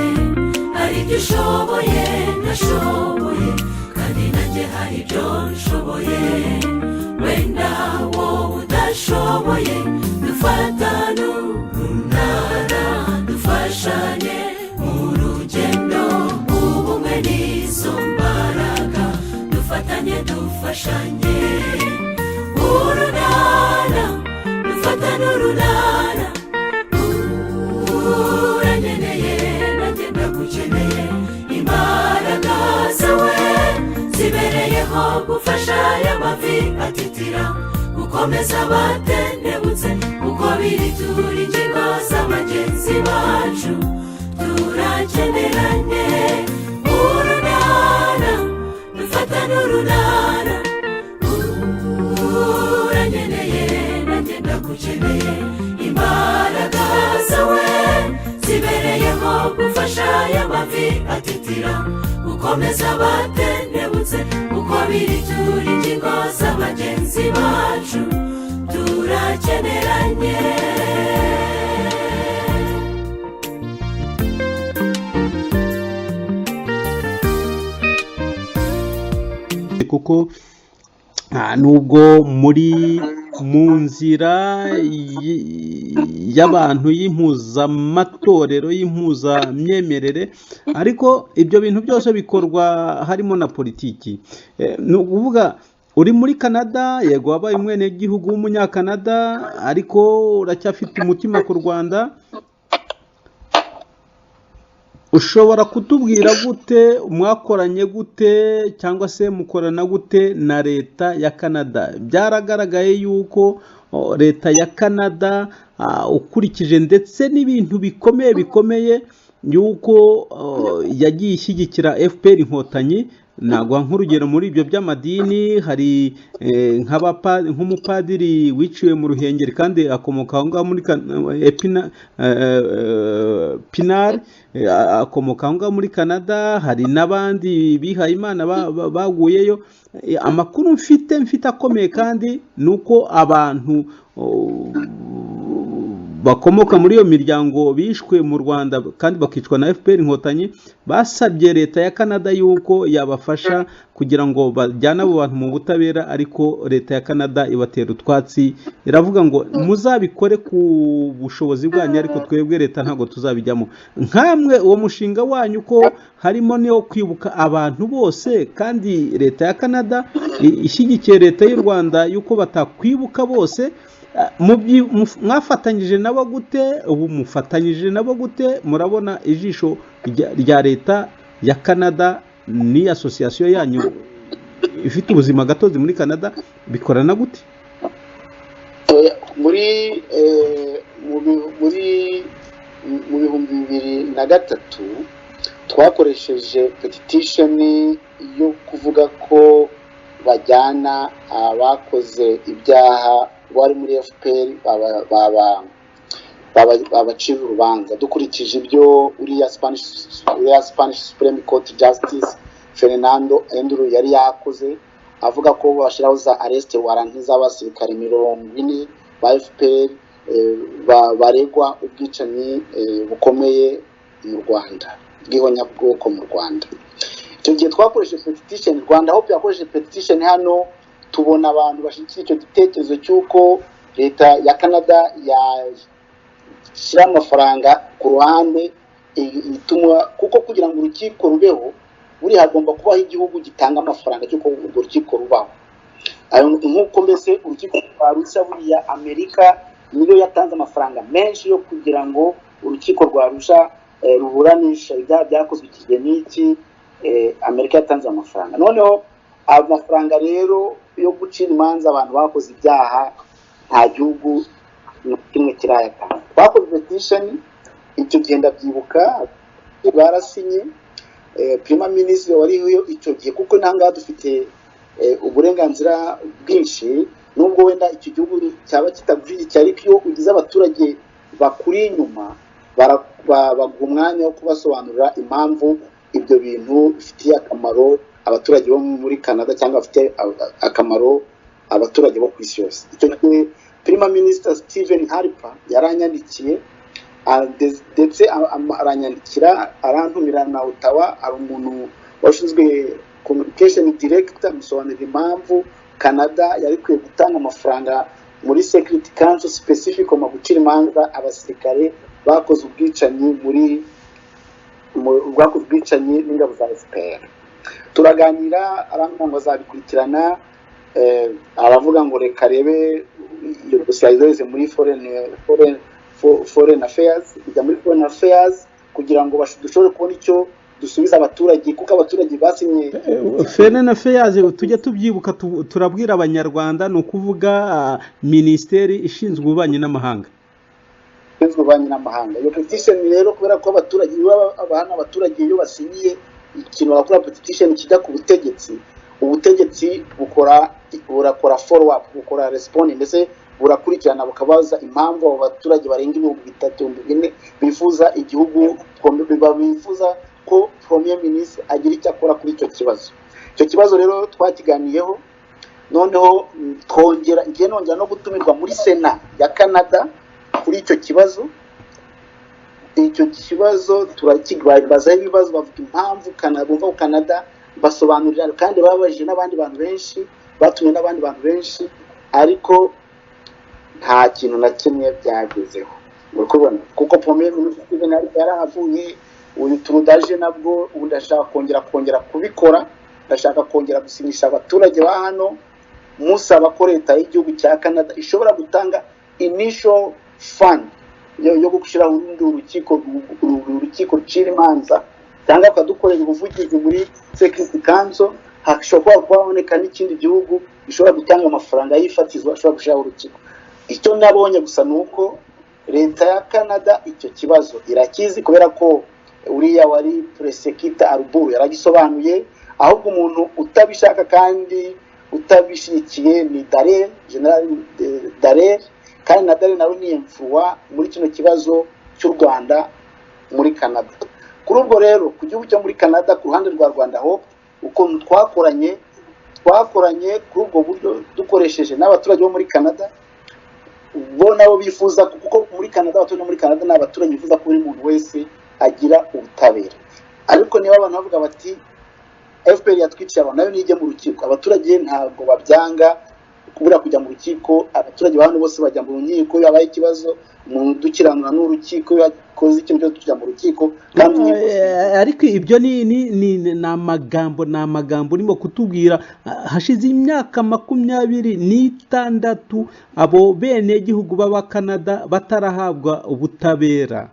hari ibyo ushoboye ntashoboye, kandi nanjye hari ibyo nshoboye wenda wowe udashoboye. Dufatane urunana, dufashanye mu rugendo, ubumwe n'izo mbaraga, dufatanye, dufashanye urunana, dufatane urunana. Urankeneye, nanjye ndagukeneye. Imbaraga zawe zibereyeho gufasha aya mavi atitira, gukomeza abatentebutse. Uko biri, turi ingingo za bagenzi bacu, turakeneranye. Urunana, dufatane urunana. Urankeneye, nanjye ndagukeneye. Imbaraga zawe zibereyeho gufasha aya mavi atitira, gukomeza abatentebutse. Uko biri, turi ingingo za bagenzi bacu, turakeneranye. Kuko nubwo muri mu nzira y'abantu, y'impuzamatorero, y'impuzamyemerere, ariko ibyo bintu byose bikorwa harimo na politiki. Ni ukuvuga uri muri Canada, yego wabaye umwenegihugu w'Umunyakanada, ariko uracyafite umutima ku Rwanda. Ushobora kutubwira gute, mwakoranye gute cyangwa se mukorana gute na leta ya Canada? Byaragaragaye yuko leta ya Canada, ukurikije ndetse n'ibintu bikomeye bikomeye yuko yagiye ishyigikira FPR Inkotanyi. Naguha nk'urugero muri ibyo by'amadini, hari nk'umupadiri wiciwe mu Ruhengeri kandi akomoka aho ngaho muri Pinari, akomoka aho ngaho muri Canada. Hari n'abandi bihaye Imana baguyeyo. Amakuru mfite akomeye kandi ni uko abantu bakomoka muri iyo miryango bishwe mu Rwanda kandi bakicwa na FPR Inkotanyi basabye leta ya Canada yuko yabafasha kugira ngo bajyane abo bantu mu butabera, ariko leta ya Canada ibatera utwatsi, iravuga ngo muzabikore ku bushobozi bwanyu, ariko twebwe leta ntabwo tuzabijyamo. Nkamwe uwo mushinga wanyu ko harimo niwo kwibuka abantu bose, kandi leta ya Canada ishyigikiye leta y'u Rwanda yuko batakwibuka bose, mwafatanyije nabo gute? Ubu mufatanyije nabo gute? Murabona ijisho rya leta ya Canada ni association yanyu ifite ubuzima gatozi muri Canada bikorana gute? Muri mu 2003 twakoresheje petition yo kuvuga ko bajyana abakoze ibyaha bari muri FPR babacira urubanza, dukurikije ibyo uriya Spanish Supreme Court Justice Fernando Andreu yari yakoze, avuga ko bashyiraho za arrest warrant z'abasirikare 40 ba FPR baregwa ubwicanyi bukomeye mu Rwanda, bw'ihonyabwoko mu Rwanda. Icyo gihe twakoresheje petition, Rwanda Hope yakoresheje petition hano, tubona abantu bashyigikira icyo gitekerezo cy'uko leta ya Canada yashyira amafaranga ku ruhande ituma, kuko kugira ngo urukiko rubeho buri hagomba kubaho igihugu gitanga amafaranga cy'uko urwo rukiko rubaho. Nk'uko mbese urukiko rwa Arusha, buriya Amerika niyo yatanze amafaranga menshi yo kugira ngo urukiko rwa Arusha ruburanisha ibyaha byakozwe iki gihe n'iki. Amerika yatanze amafaranga. Noneho amafaranga rero yo gucira imanza abantu bakoze ibyaha, nta gihugu na kimwe kirayatanga. Twakoze petition icyo gihe, ndabyibuka, barasinye. Prime Minister wariho icyo gihe, kuko nangaha dufite uburenganzira bwinshi, nubwo wenda icyo gihugu cyaba kitagushyigikiye, ariko iyo ugize abaturage bakuri inyuma baguha umwanya wo kubasobanurira impamvu ibyo bintu bifitiye akamaro abaturage bo muri Canada cyangwa bafitiye akamaro abaturage bo ku isi yose. Icyo gihe Prime Minister Stephen Harper yaranyandikiye, ndetse aranyandikira, arantumira na Ottawa. Hari umuntu washinzwe communication director, amusobanurira impamvu Canada yari ikwiye gutanga amafaranga muri Security Council specific mu gucira imanza abasirikare bakoze ubwicanyi muri bakoze ubwicanyi n'ingabo za FPR. Turaganira, arambwira ngo azabikurikirana. Aravuga ngo reka rebe iyo dosiye ayizohereze muri foreign affairs. Ijya muri foreign affairs kugira ngo dushobore kubona icyo dusubiza abaturage, kuko abaturage basinye. Foreign Affairs, tujya tubyibuka, turabwira Abanyarwanda, ni ukuvuga minisiteri ishinzwe ububanyi n'amahanga. Ishinzwe ububanyi n'amahanga. Iyo petition rero, kubera ko abaturage iyo hano abaturage iyo basinyiye ikintu, bakora petition kijya ku butegetsi, ubutegetsi burakora follow up, bukora respond, ndetse burakurikirana, bukabaza impamvu abo baturage barenga 3000, 4000 bifuza igihugu, bifuza ko Premier Ministre agira icyo akora kuri icyo kibazo. Icyo kibazo rero twakiganiyeho, noneho twongera ngiye nongera no gutumirwa muri Sena ya Canada kuri icyo kibazo. Icyo kibazo turakibazaho ibibazo, bavuga impamvu bumva ko Canada, basobanurira, kandi babajije n'abandi bantu benshi, batumye n'abandi bantu benshi, ariko nta kintu na kimwe byagezeho. Uri kubona, kuko Premier Ministre Stephen Harper yarahavuye, uyu Trudeau aje nabwo. Ubu ndashaka kongera kubikora, ndashaka kongera gusinyisha abaturage ba hano, musaba ko leta y'igihugu cya Canada ishobora gutanga initial fund yo gushyiraho urundi urukiko rucira imanza, cyangwa bakadukorera ubuvugizi muri Security Council. Hashobora kuba haboneka n'ikindi gihugu gishobora gutanga amafaranga y'ifatizo ashobora gushyiraho urukiko. Icyo nabonye gusa ni uko leta ya Canada icyo kibazo irakizi, kubera ko uriya wari prosecutor Arbour yaragisobanuye. Ahubwo umuntu utabishaka kandi utabishyigikiye ni Dallaire, General Dallaire. Kandi na Dallaire nawe ni influent muri kino kibazo cy'u Rwanda muri Canada. Kuri ubwo rero, ku gihugu cyo muri Canada, ku ruhande rwa Rwanda Hope, ukuntu twakoranye kuri ubwo buryo, dukoresheje n'abaturage bo muri Canada, bo nabo bifuza, kuko muri Canada, abaturage bo muri Canada ni abaturage bifuza ko buri muntu wese agira ubutabera. Ariko niba abantu bavuga bati FPR yatwiciye abantu, nayo nijye mu rukiko, abaturage ntabwo babyanga kubura kujya mu rukiko. Abaturage ba hano bose bajya mu nkiko iyo habaye ikibazo. Umuntu dukiranura n'urukiko, iyo yakoze ikintu cyose tujya mu rukiko kandi inkiko Ariko ibyo ni amagambo urimo kutubwira. Hashize imyaka 26 abo benegihugu b'Abakanada batarahabwa ubutabera.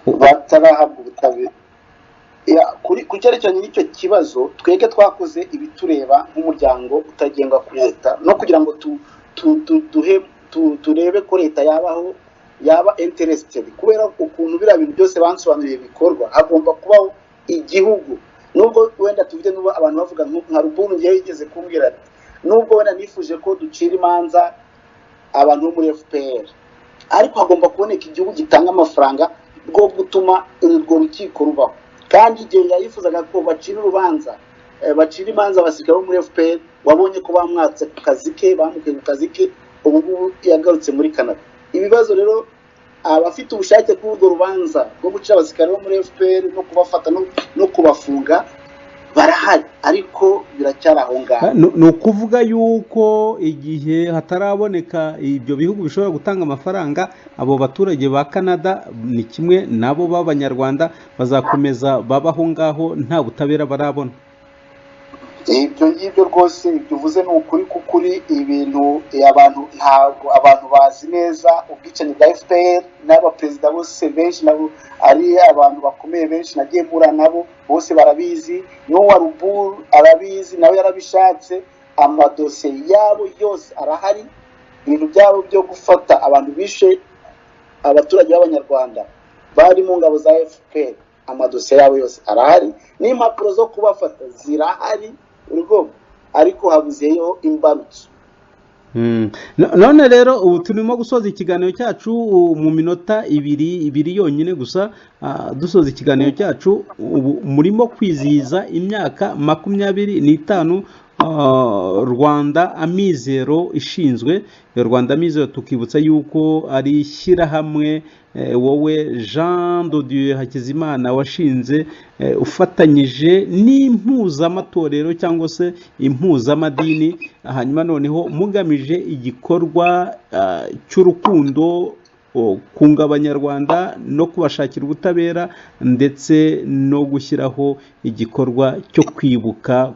Batarahabwa ubutabera. Ya, kuri ku cyerekeranye n'icyo kibazo, twebwe twakoze ibitureba nk'umuryango utagenga kuri leta, no kugira ngo tu, tu, tu, duhe tu, turebe ko leta yabaho, yaba interested, kubera ukuntu biriya bintu byose bansobanuriye bikorwa, hagomba kubaho igihugu. Nubwo wenda tuvuge, nubwo abantu bavuga nka Ruburu, ngewe yigeze kumbwira ati nubwo wenda nifuje ko ducira imanza abantu bo muri FPR, ariko hagomba kuboneka igihugu gitanga amafaranga bwo gutuma urwo rukiko rubaho. Kandi igihe yayifuzaga ko bacira urubanza, bacira imanza abasirikare bo muri FPR, wabonye ko bamwatse ku kazi ke, bamukuye ku kazi ke. Ubu ngubu yagarutse muri Canada. Ibibazo rero, abafite ubushake kuri urwo rubanza rwo gucira abasirikare bo muri FPR no kubafata no kubafunga barahari, ariko biracyari aho ngaho. Ni ukuvuga yuko igihe hataraboneka ibyo bihugu bishobora gutanga amafaranga, abo baturage ba Canada ni kimwe nabo b'Abanyarwanda, bazakomeza babaho ngaho nta butabera barabona. Ibyo ngibyo rwose, ibyo uvuze ni ukuri, kukuri ibintu abantu, ntabwo abantu bazi neza ubwicanyi bwa FPR. N'abaperezida bose benshi nabo ari abantu bakomeye benshi nagiye mpura nabo, bose barabizi. N'uwa Ruburu arabizi, nawe yarabishatse. Amadosiye yabo yose arahari, ibintu byabo byo gufata abantu bishe abaturage b'Abanyarwanda bari mu ngabo za FPR, amadosiye yabo yose arahari n'impapuro zo kubafata zirahari urwo, ariko habuzeyo imbarutso. None rero ubu turimo gusoza ikiganiro cyacu mu minota ibiri yonyine gusa. Dusoza ikiganiro cyacu, ubu murimo kwizihiza imyaka 25 Rwanda Amizero ishinzwe. Rwanda Amizero, tukibutsa yuko ari ishyirahamwe wowe Jean de Dieu Hakizimana washinze, ufatanyije n'impuzamatorero cyangwa se impuzamadini, hanyuma noneho mugamije igikorwa cy'urukundo, kunga Abanyarwanda no kubashakira ubutabera, ndetse no gushyiraho igikorwa cyo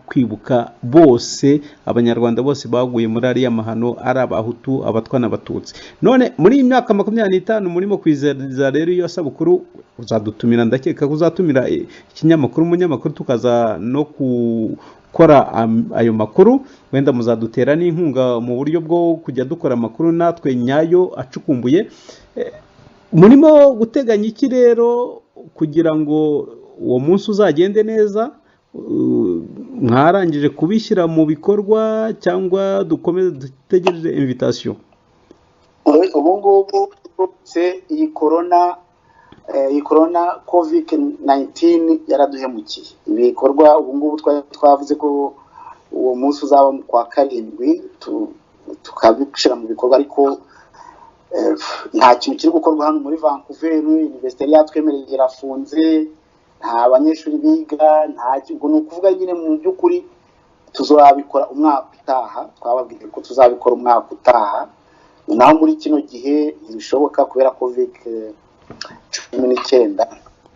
kwibuka bose, Abanyarwanda bose baguye muri ariya mahano, ari Abahutu, Abatwa n'Abatutsi. None muri iyi myaka 25 murimo kwizihiza rero iyo sabukuru, uzadutumira, ndakeka ko uzatumira ikinyamakuru, umunyamakuru, tukaza no gukora ayo makuru. Wenda muzadutera n'inkunga mu buryo bwo kujya dukora amakuru natwe nyayo acukumbuye. Murimo guteganya iki rero kugira ngo uwo munsi uzagende neza? Mwarangije kubishyira mu bikorwa cyangwa dukomeze dutegereje invitation? Ubu ngubu rwose iyi corona COVID 19 yaraduhemukiye. Ibikorwa ubu ngubu twavuze ko uwo munsi uzaba mu kwa karindwi, tukabishyira mu bikorwa, ariko nta kintu kiri gukorwa hano muri Vancouver. Université yari yatwemereye irafunze, nta banyeshuri biga, nta ubwo ni ukuvuga nyine mu by'ukuri tuzabikora umwaka utaha. Twababwiye ko tuzabikora umwaka utaha, naho muri kino gihe ntibishoboka kubera COVID 19.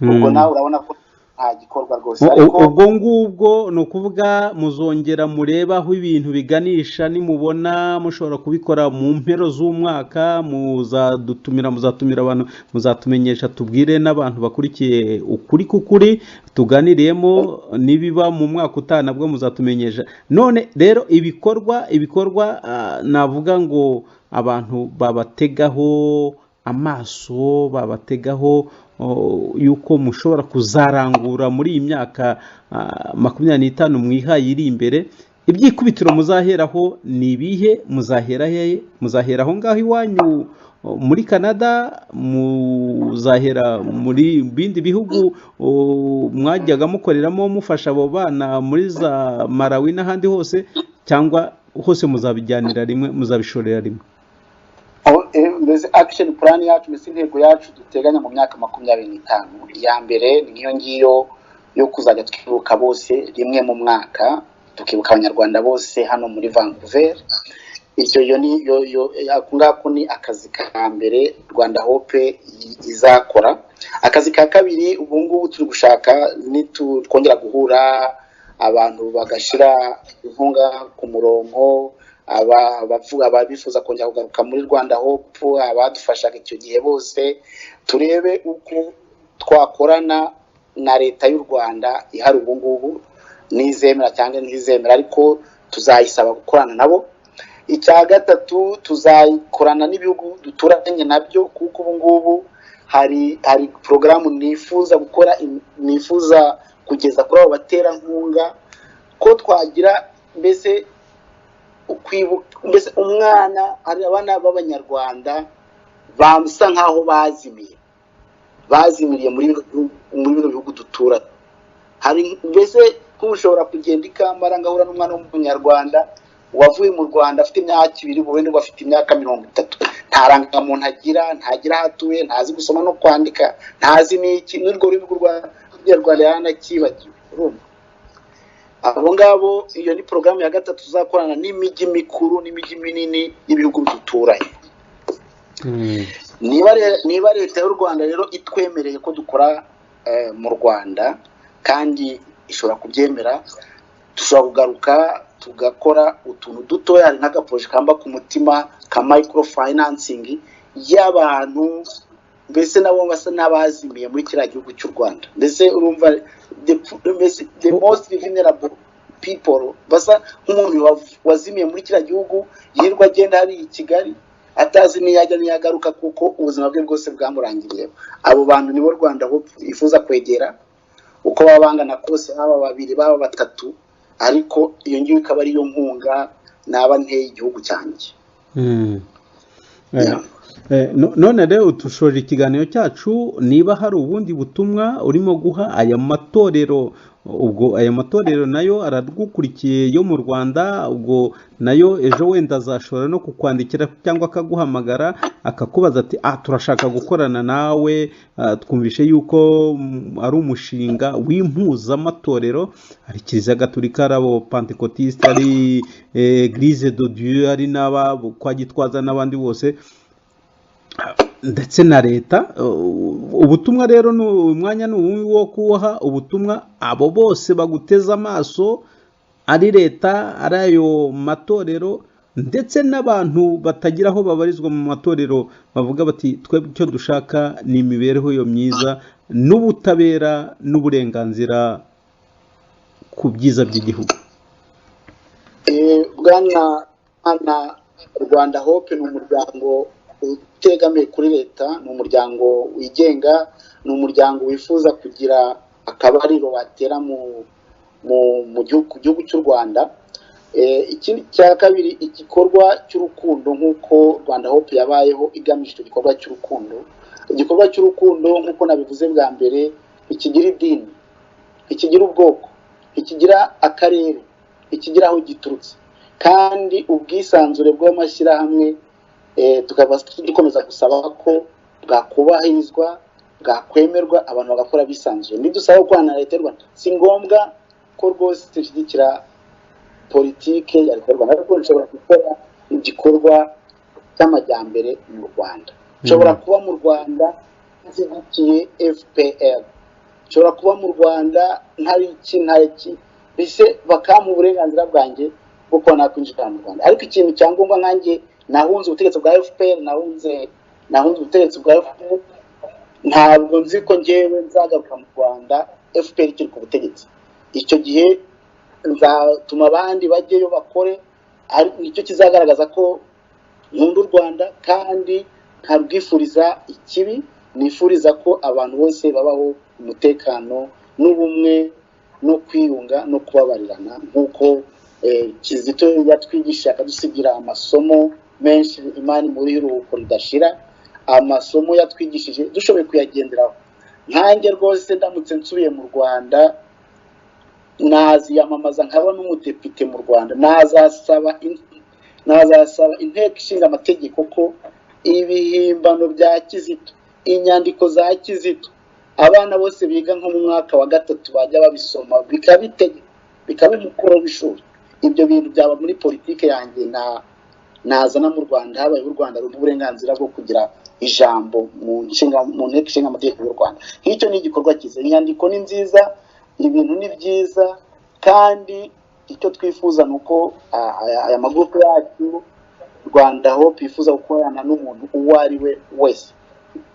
Ubwo nawe urabona ko nta gikorwa rwose, ariko Ubwo ngubwo ni ukuvuga muzongera murebe aho ibintu biganisha. Nimubona mushobora kubikora mu mpero z'umwaka, muzadutumira, muzatumira abantu, muzatumenyesha, tubwire n'abantu bakurikiye Ukuri k'Ukuri tuganiriyemo. Nibiba mu mwaka utaha nabwo muzatumenyesha. None rero ibikorwa navuga ngo abantu babategaho amaso, babategaho yuko mushobora kuzarangura muri iyi myaka 25 mwihaye iri imbere. Ibyikubitiro muzaheraho ni ibihe? Muzahera hehe? Muzahera aho ngaho iwanyu muri Canada? Muzahera muri bindi bihugu mwajyaga mukoreramo mufasha abo bana muri za Malawi n'ahandi hose, cyangwa hose muzabijyanira rimwe, muzabishorera rimwe? Mbese action plan yacu, mbese intego yacu duteganya mu myaka 25, iya mbere ni nk'iyo ngiyo yo kuzajya twibuka bose rimwe mu mwaka, tukibuka Abanyarwanda bose hano muri Vancouver. Icyo yo ni yo yo ako ngako ni akazi ka mbere Rwanda Hope izakora. Akazi ka kabiri, ubu ngubu turi gushaka twongera guhura, abantu bagashyira inkunga ku murongo, abavuga, ababifuza kongera kugaruka muri Rwanda Hope, abadufashaga icyo gihe bose, turebe uko twakorana na leta y'u Rwanda ihari ubu ngubu, nizemera cyangwa ntizemera, ariko tuzayisaba gukorana nabo. Icya gatatu, tuzakorana n'ibihugu duturanye nabyo, kuko ubu ngubu hari porogaramu nifuza gukora, nifuza kugeza kuri abo baterankunga, ko twagira mbese ukwibuka, mbese umwana, hari abana b'Abanyarwanda basa nkaho bazimiye, bazimiriye muri bino bihugu duturanye. Hari mbese nk'ubu ushobora kugenda i Kampala ngahura n'umwana w'Umunyarwanda wavuye mu Rwanda afite imyaka 2, ubu wenda afite imyaka 30, nta rangamuntu agira, ntagira aho atuye, ntazi gusoma no kwandika, ntazi n'iki, n'urwo rurimi rw'Ikinyarwanda yaranakibagiwe. Urumva abo ngabo, iyo ni porogaramu ya gatatu tuzakorana n'imijyi mikuru n'imijyi minini y'ibihugu duturanye. Niba leta y'u Rwanda rero itwemereye ko dukora mu Rwanda, kandi ishobora kubyemera, dushobora kugaruka tugakora utuntu dutoya. Hari nk'agaprojet kamba ku mutima ka microfinancing y'abantu, mbese nabo basa n'abazimiye muri kiriya gihugu cy'u Rwanda. Mbese urumva mbese the most vulnerable people, basa nk'umuntu wazimiye muri kiriya gihugu, yirirwa agenda hariya i Kigali atazi n'iyo ajya n'iyo agaruka, kuko ubuzima bwe bwose bwamurangiriyeho. Abo bantu nibo Rwanda Hope yifuza kwegera, uko baba bangana kose, baba babiri, baba batatu, ariko iyo ngiyo ikaba ariyo nkunga naba nteye igihugu cyanjye. Yeah. None rero tushoje ikiganiro cyacu. Niba hari ubundi butumwa urimo guha aya matorero, ubwo aya matorero nayo aragukurikiye yo mu Rwanda, ubwo nayo ejo wenda azashobora no kukwandikira cyangwa akaguhamagara akakubaza ati: "Ah, turashaka gukorana nawe, twumvishe yuko ari umushinga w'impuzamatorero, hari Kiliziya Gatolika, ari abo Pentecôtiste, ari Église de Dieu, ari n'aba kwa Gitwaza n'abandi bose, ndetse na leta." Ubutumwa rero ni umwanya ni uwu wo kuha ubutumwa abo bose baguteze amaso, ari leta, ari ayo matorero, ndetse n'abantu batagira aho babarizwa mu matorero, bavuga bati: "Twebwe icyo dushaka ni imibereho yo myiza n'ubutabera n'uburenganzira ku byiza by'igihugu." Bwana, Rwanda Hope ni umuryango utegamiye kuri leta, ni umuryango wigenga, ni umuryango wifuza kugira akabariro watera mu gihugu cy'u Rwanda. Ikindi cya kabiri, igikorwa cy'urukundo, nk'uko Rwanda Hope yabayeho igamije icyo gikorwa cy'urukundo. Igikorwa cy'urukundo, nk'uko nabivuze bwa mbere, ntikigira idini, ntikigira ubwoko, ntikigira akarere, ntikigira aho giturutse. Kandi ubwisanzure bw'amashyirahamwe tukaba dukomeza gusaba ko bwakubahirizwa, bwakwemerwa, abantu bagakora bisanzuye. Nidusaba gukorana na leta y'u Rwanda, si ngombwa ko rwose dushyigikira politike ya leta y'u Rwanda, ariko nshobora gukora igikorwa cy'amajyambere mu Rwanda. Nshobora kuba mu Rwanda nshyigikiye FPR, nshobora kuba mu Rwanda ntari iki, ntari iki, mbese bakampa uburenganzira bwanjye bwo kuba nakwinjira mu Rwanda. Ariko ikintu cya ngombwa, nkanjye nahunze ubutegetsi bwa FPR, nahunze ubutegetsi bwa FPR, ntabwo nzi ko ngewe nzagaruka mu Rwanda FPR ikiri ku butegetsi. Icyo gihe nzatuma abandi bajyeyo bakore, nicyo kizagaragaza ko nkunda u Rwanda kandi ntarwifuriza ikibi. Nifuriza ko abantu bose babaho umutekano n'ubumwe no kwiyunga no kubabarirana, nk'uko Kizito yatwigisha, akadusigira amasomo menshi. Imana muri iruhuko ridashira. Amasomo yatwigishije dushoboye kuyagenderaho, nkanjye rwose ndamutse nsubiye mu Rwanda, naziyamamaza nkaba n'umudepite mu Rwanda, nazasaba Inteko Ishinga Amategeko ko ibihimbano bya Kizito, inyandiko za Kizito, abana bose biga nko mu mwaka wa gatatu bajya babisoma, bikaba umukoro w'ishuri. Ibyo bintu byaba muri politiki yanjye na nazana mu Rwanda, habaye u Rwanda rumpa uburenganzira bwo kugira ijambo mu Nteko Ishinga Amategeko y'u Rwanda. Nk'icyo ni igikorwa cyiza. Inyandiko ni nziza, ibintu ni byiza, kandi icyo twifuza ni uko aya magurupe yacu, Rwanda Hope, yifuza gukorana n'umuntu uwo ari we wese,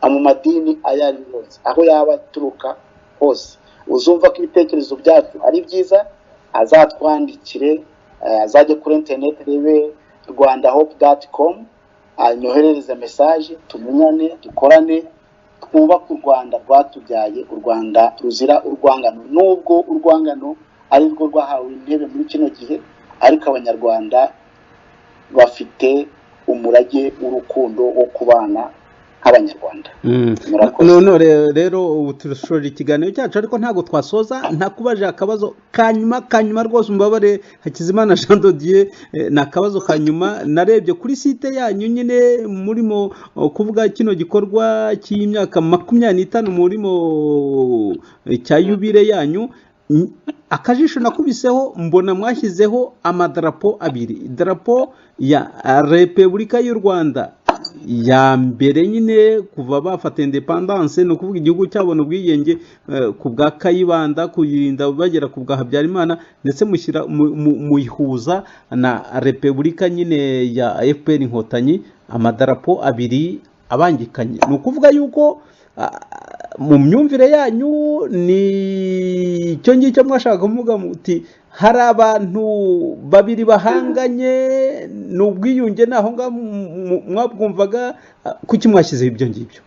mu madini ayo ari yo yose, aho yaba aturuka hose. Uzumva ko ibitekerezo byacu ari byiza azatwandikire, azajye kuri interineti arebe rwandahope.com, anyoherereze message, tumenyane, dukorane, twubake u Rwanda rwatubyaye, u Rwanda ruzira urwangano. Nubwo urwangano ari rwo rwahawe intebe muri kino gihe, ariko Abanyarwanda bafite umurage w'urukundo wo kubana nk'Abanyarwanda. Murakoze. None rero ubu turashoje ikiganiro cyacu, ariko ntabwo twasoza ntakubaje akabazo kanyuma kanyuma rwose. Umbabare, Hakizimana Jean de Dieu, ni akabazo kanyuma. Narebye kuri site yanyu nyine murimo kuvuga kino gikorwa cy'imyaka 25 murimo, cya yubile yanyu. Akajisho nakubiseho mbona mwashyizeho amadarapo abiri: idarapo ya Repubulika y'u Rwanda ya mbere nyine kuva bafata indépendance, ni ukuvuga igihugu cyabona ubwigenge, ku bwa Kayibanda kuyirinda bagera ku bwa Habyarimana, ndetse mushyira muyihuza na Repubulika nyine ya FPR Inkotanyi, amadarapo abiri abangikanye. Ni ukuvuga yuko mu myumvire yanyu ni icyo ngicyo mwashaka kuvuga muti hari abantu babiri bahanganye, ni ubwiyunge, ni aho ngaho mwabwumvaga? Kuki mwashyizeho ibyo ngibyo?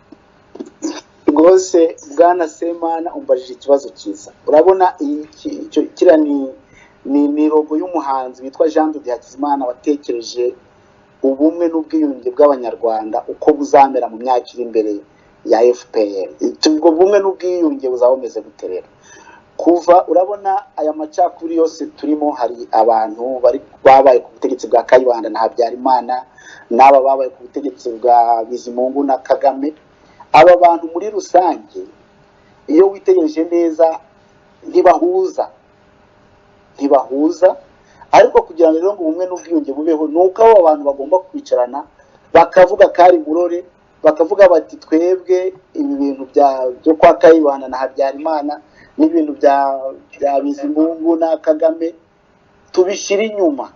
Rwose bwana Semana, umbajije ikibazo cyiza. Urabona kiriya ni logo y'umuhanzi witwa Jean de Hakizimana, watekereje ubumwe n'ubwiyunge bw'Abanyarwanda uko buzamera mu myaka iri imbere ya FPR. Ubwo bumwe n'ubwiyunge buzaba bumeze gute rero? Kuva urabona aya macakubiri yose turimo, hari abantu bari babaye ku butegetsi bwa Kayibanda na Habyarimana, n'aba babaye ku butegetsi bwa Bizimungu na Kagame. Aba bantu muri rusange, iyo witegereje neza, ntibahuza, ntibahuza. Ariko kugira ngo rero ngo ubumwe n'ubwiyunge bubeho, ni uko abo bantu bagomba kwicarana bakavuga kari murore, bakavuga bati twebwe ibi bintu byo kwa Kayibanda na Habyarimana n'ibintu bya Bizimungu na Kagame tubishyire inyuma,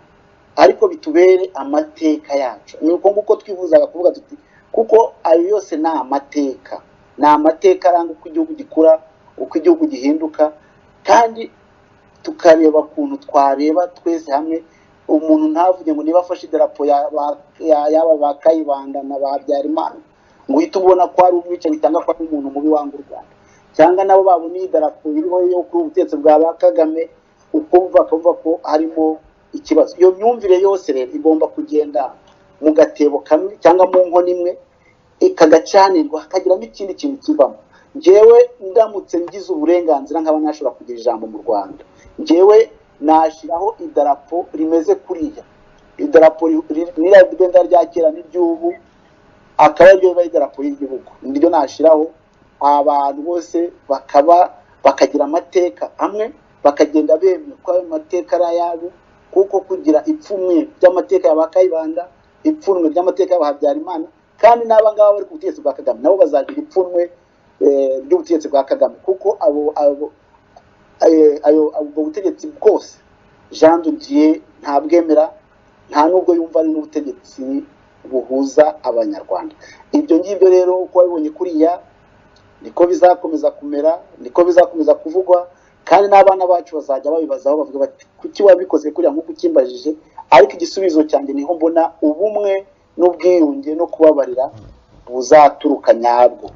ariko bitubere amateka yacu. Ni uko nguko twifuzaga kuvuga tuti kuko ayo yose ni amateka, ni amateka aranga uko igihugu gikura, uko igihugu gihinduka, kandi tukareba ukuntu twareba twese hamwe. Umuntu ntavuge ngo niba afashe idarapo y'aba ba Kayibanda na ba Habyarimana ngo uhite ubona ko ari umwicanyi cyangwa ko ari umuntu mubi wanga u Rwanda, cyangwa nabo babona iyi darapo iriho yo kuri ubutegetsi bwa ba Kagame, ukumva akavuga ko harimo ikibazo. Iyo myumvire yose rero igomba kugenda mu gatebo kamwe cyangwa mu nkono imwe, ikagacanirwa, hakagiramo ikindi kintu kivamo. Njyewe ndamutse ngize uburenganzira nkaba nashobora kugira ijambo mu Rwanda, njyewe nashyiraho idarapo rimeze kuriya, idarapo ririya bendera rya kera n'iry'ubu, akaba ariryo riba idarapo y'igihugu, niryo nashyiraho. Abantu bose bakaba bakagira amateka amwe, bakagenda bemye ko ayo mateka ari ayabo, kuko kugira ipfunwe ry'amateka ya ba Kayibanda, ipfunwe ry'amateka ya ba Habyarimana, kandi n'aba ngaba bari ku butegetsi bwa Kagame nabo bazagira ipfunwe ry'ubutegetsi bwa Kagame, kuko abo abo ayo ubwo butegetsi bwose Jean de Dieu ntabwemera, nta nubwo yumva ari n'ubutegetsi buhuza Abanyarwanda. Ibyo ngibyo rero, uko wabibonye kuriya niko bizakomeza kumera, niko bizakomeza kuvugwa, kandi n'abana bacu bazajya babibazaho, bavuga bati kuki wabikoze kuriya nk'uko ukimbajije? Ariko igisubizo cyanjye niho mbona ubumwe n'ubwiyunge no kubabarira buzaturuka nyabwo.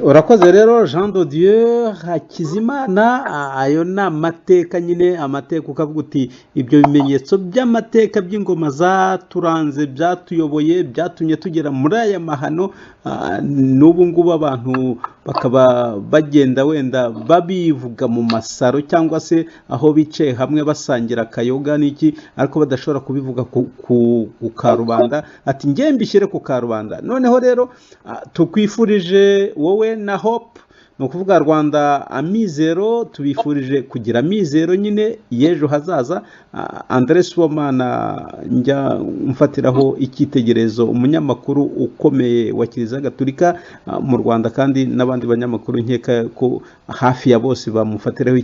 Urakoze rero Jean de Dieu Hakizimana. Ayo ni amateka nyine, amateka ukavuga uti ibyo bimenyetso by'amateka by'ingoma zaturanze, byatuyoboye, byatumye tugera muri aya mahano. N'ubu ngubu abantu bakaba bagenda wenda babivuga mu masaro cyangwa se aho bicaye hamwe basangira akayoga n'iki, ariko badashobora kubivuga ku karubanda, ati nge mbishyire ku karubanda. Noneho rero tukwifurije wowe na Hope, ni ukuvuga Rwanda Amizero, tubifurije kugira amizero nyine y'ejo hazaza. Andre Sibomana njya mfatiraho icyitegererezo, umunyamakuru ukomeye wa Kiliziya Gatolika mu Rwanda, kandi n'abandi banyamakuru nkeka ko hafi ya bose bamufatiraho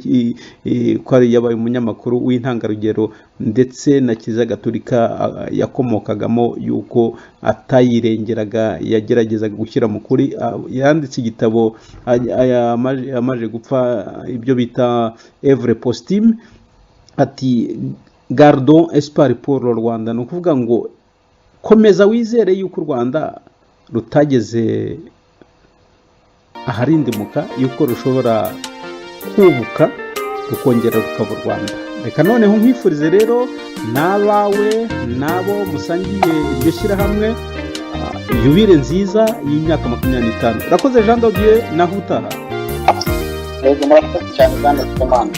ko ari yabaye umunyamakuru w'intangarugero, ndetse na Kiliziya Gatolika yakomokagamo yuko atayirengeraga, yageragezaga gushyira mu kuri. Yanditse igitabo amaze gupfa, ibyo bita Œuvres posthumes, ati "Gardons espoir pour le Rwanda", ni ukuvuga ngo komeza wizere yuko u Rwanda rutageze aharindimuka, yuko rushobora kubuka rukongera rukaba u Rwanda. Reka noneho nkwifurize rero n'abawe n'abo musangiye iryo shyirahamwe yubile nziza y'imyaka 25. Urakoze Jean de Dieu, naho utaha. Yego, murakoze cyane bwana Sibomana.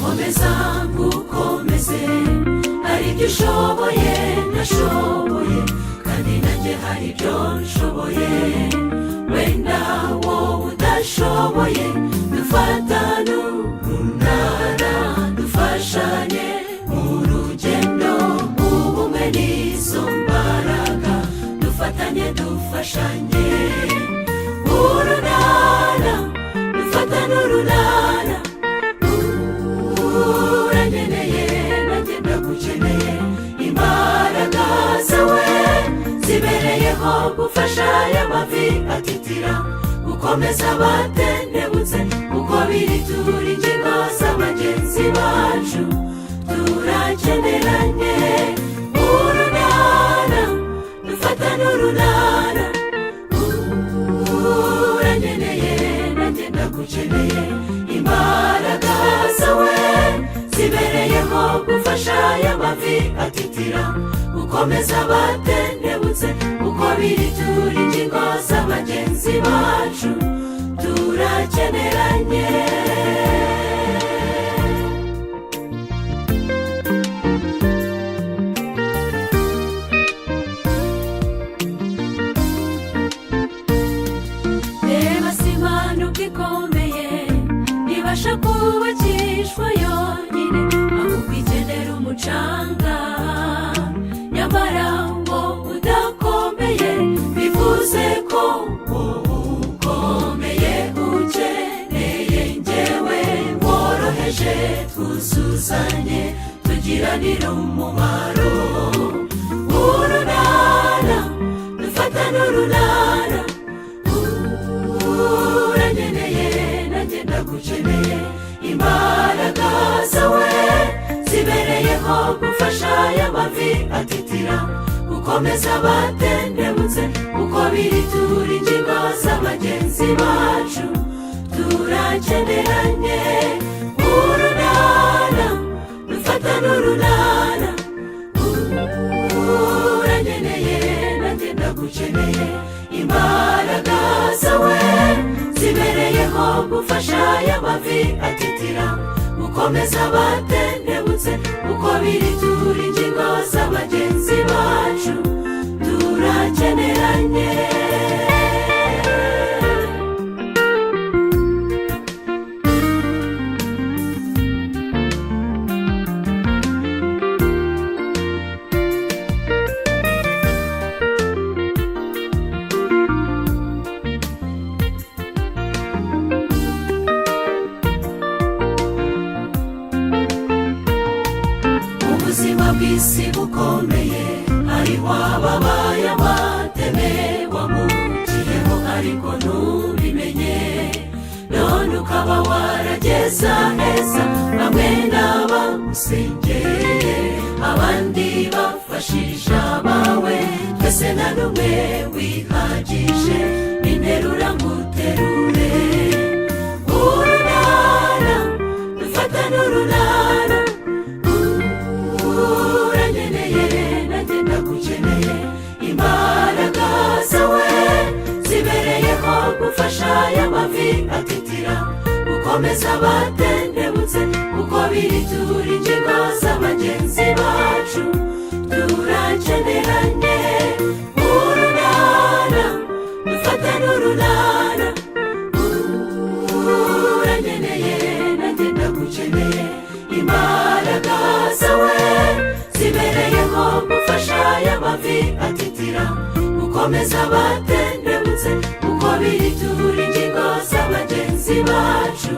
Komeza ngukomeze, hari ibyo ushoboye ntashoboye, kandi nanjye hari ibyo nshoboye wenda wowe udashoboye. Dufatane urunana, dufashanye mu rugendo, ubumwe n'izo mbaraga, dufatanye, dufashanye urunana, dufatane urunana. Urankeneye, nanjye ndagukeneye, imbaraga zawe zibereyeho gufasha aya mavi atitira, gukomeza abatentebutse. Uko biri turi ingingo za bagenzi bacu, turakeneranye. Urunana, dufatane urunana. Urankeneye, nanjye ndagukeneye, imbaraga zawe zibereyeho gufasha aya mavi atitira, gukomeza abatentebutse. Uko biri turi ingingo za bagenzi bacu, turakeneranye. Reba sima nubwo ikomeye, ibasha kubakishwa yonyine, ahubwo ikenera umucanga, nyamara ngo udakomeye, bivuze ko wowe ukomeye ukeneye njyewe woroheje, twuzuzanye tugiranire umumaro. Urunana, dufatane urunana. Urankeneye, nanjye ndagukeneye, imbaraga zawe zibereyeho gufasha aya mavi atitira, gukomeza abatentebutse. Uko biri turi ingingo za bagenzi bacu, turakeneranye. Urunana, dufatane urunana. Urankeneye, nanjye ndagukeneye, imbaraga zawe zibereyeho gufasha aya mavi atitira, gukomeza abatentebutse. Uko biri turi ingingo za bagenzi bacu, turakeneranye. Ukaba warageza heza. Bamwe n'abamusengeye, abandi bafashije abawe. Twese nta n'umwe wihagije, ninterura nguterure. Urunana dufatane urunana. Urankeneye, nanjye ndagukeneye. Imbaraga zawe zibereyeho gufasha aya mavi atitira, gukomeza abatendebutse. Uko biri, turi ingingo z'abagenzi bacu, turakeneranye. Urunana dufatane urunana. Urankeneye, nanjye ndagukeneye. Imbaraga zawe zibereyeho gufasha aya mavi atitira, gukomeza abatendebutse. Uko biri, turi ingingo z'abagenzi bacu.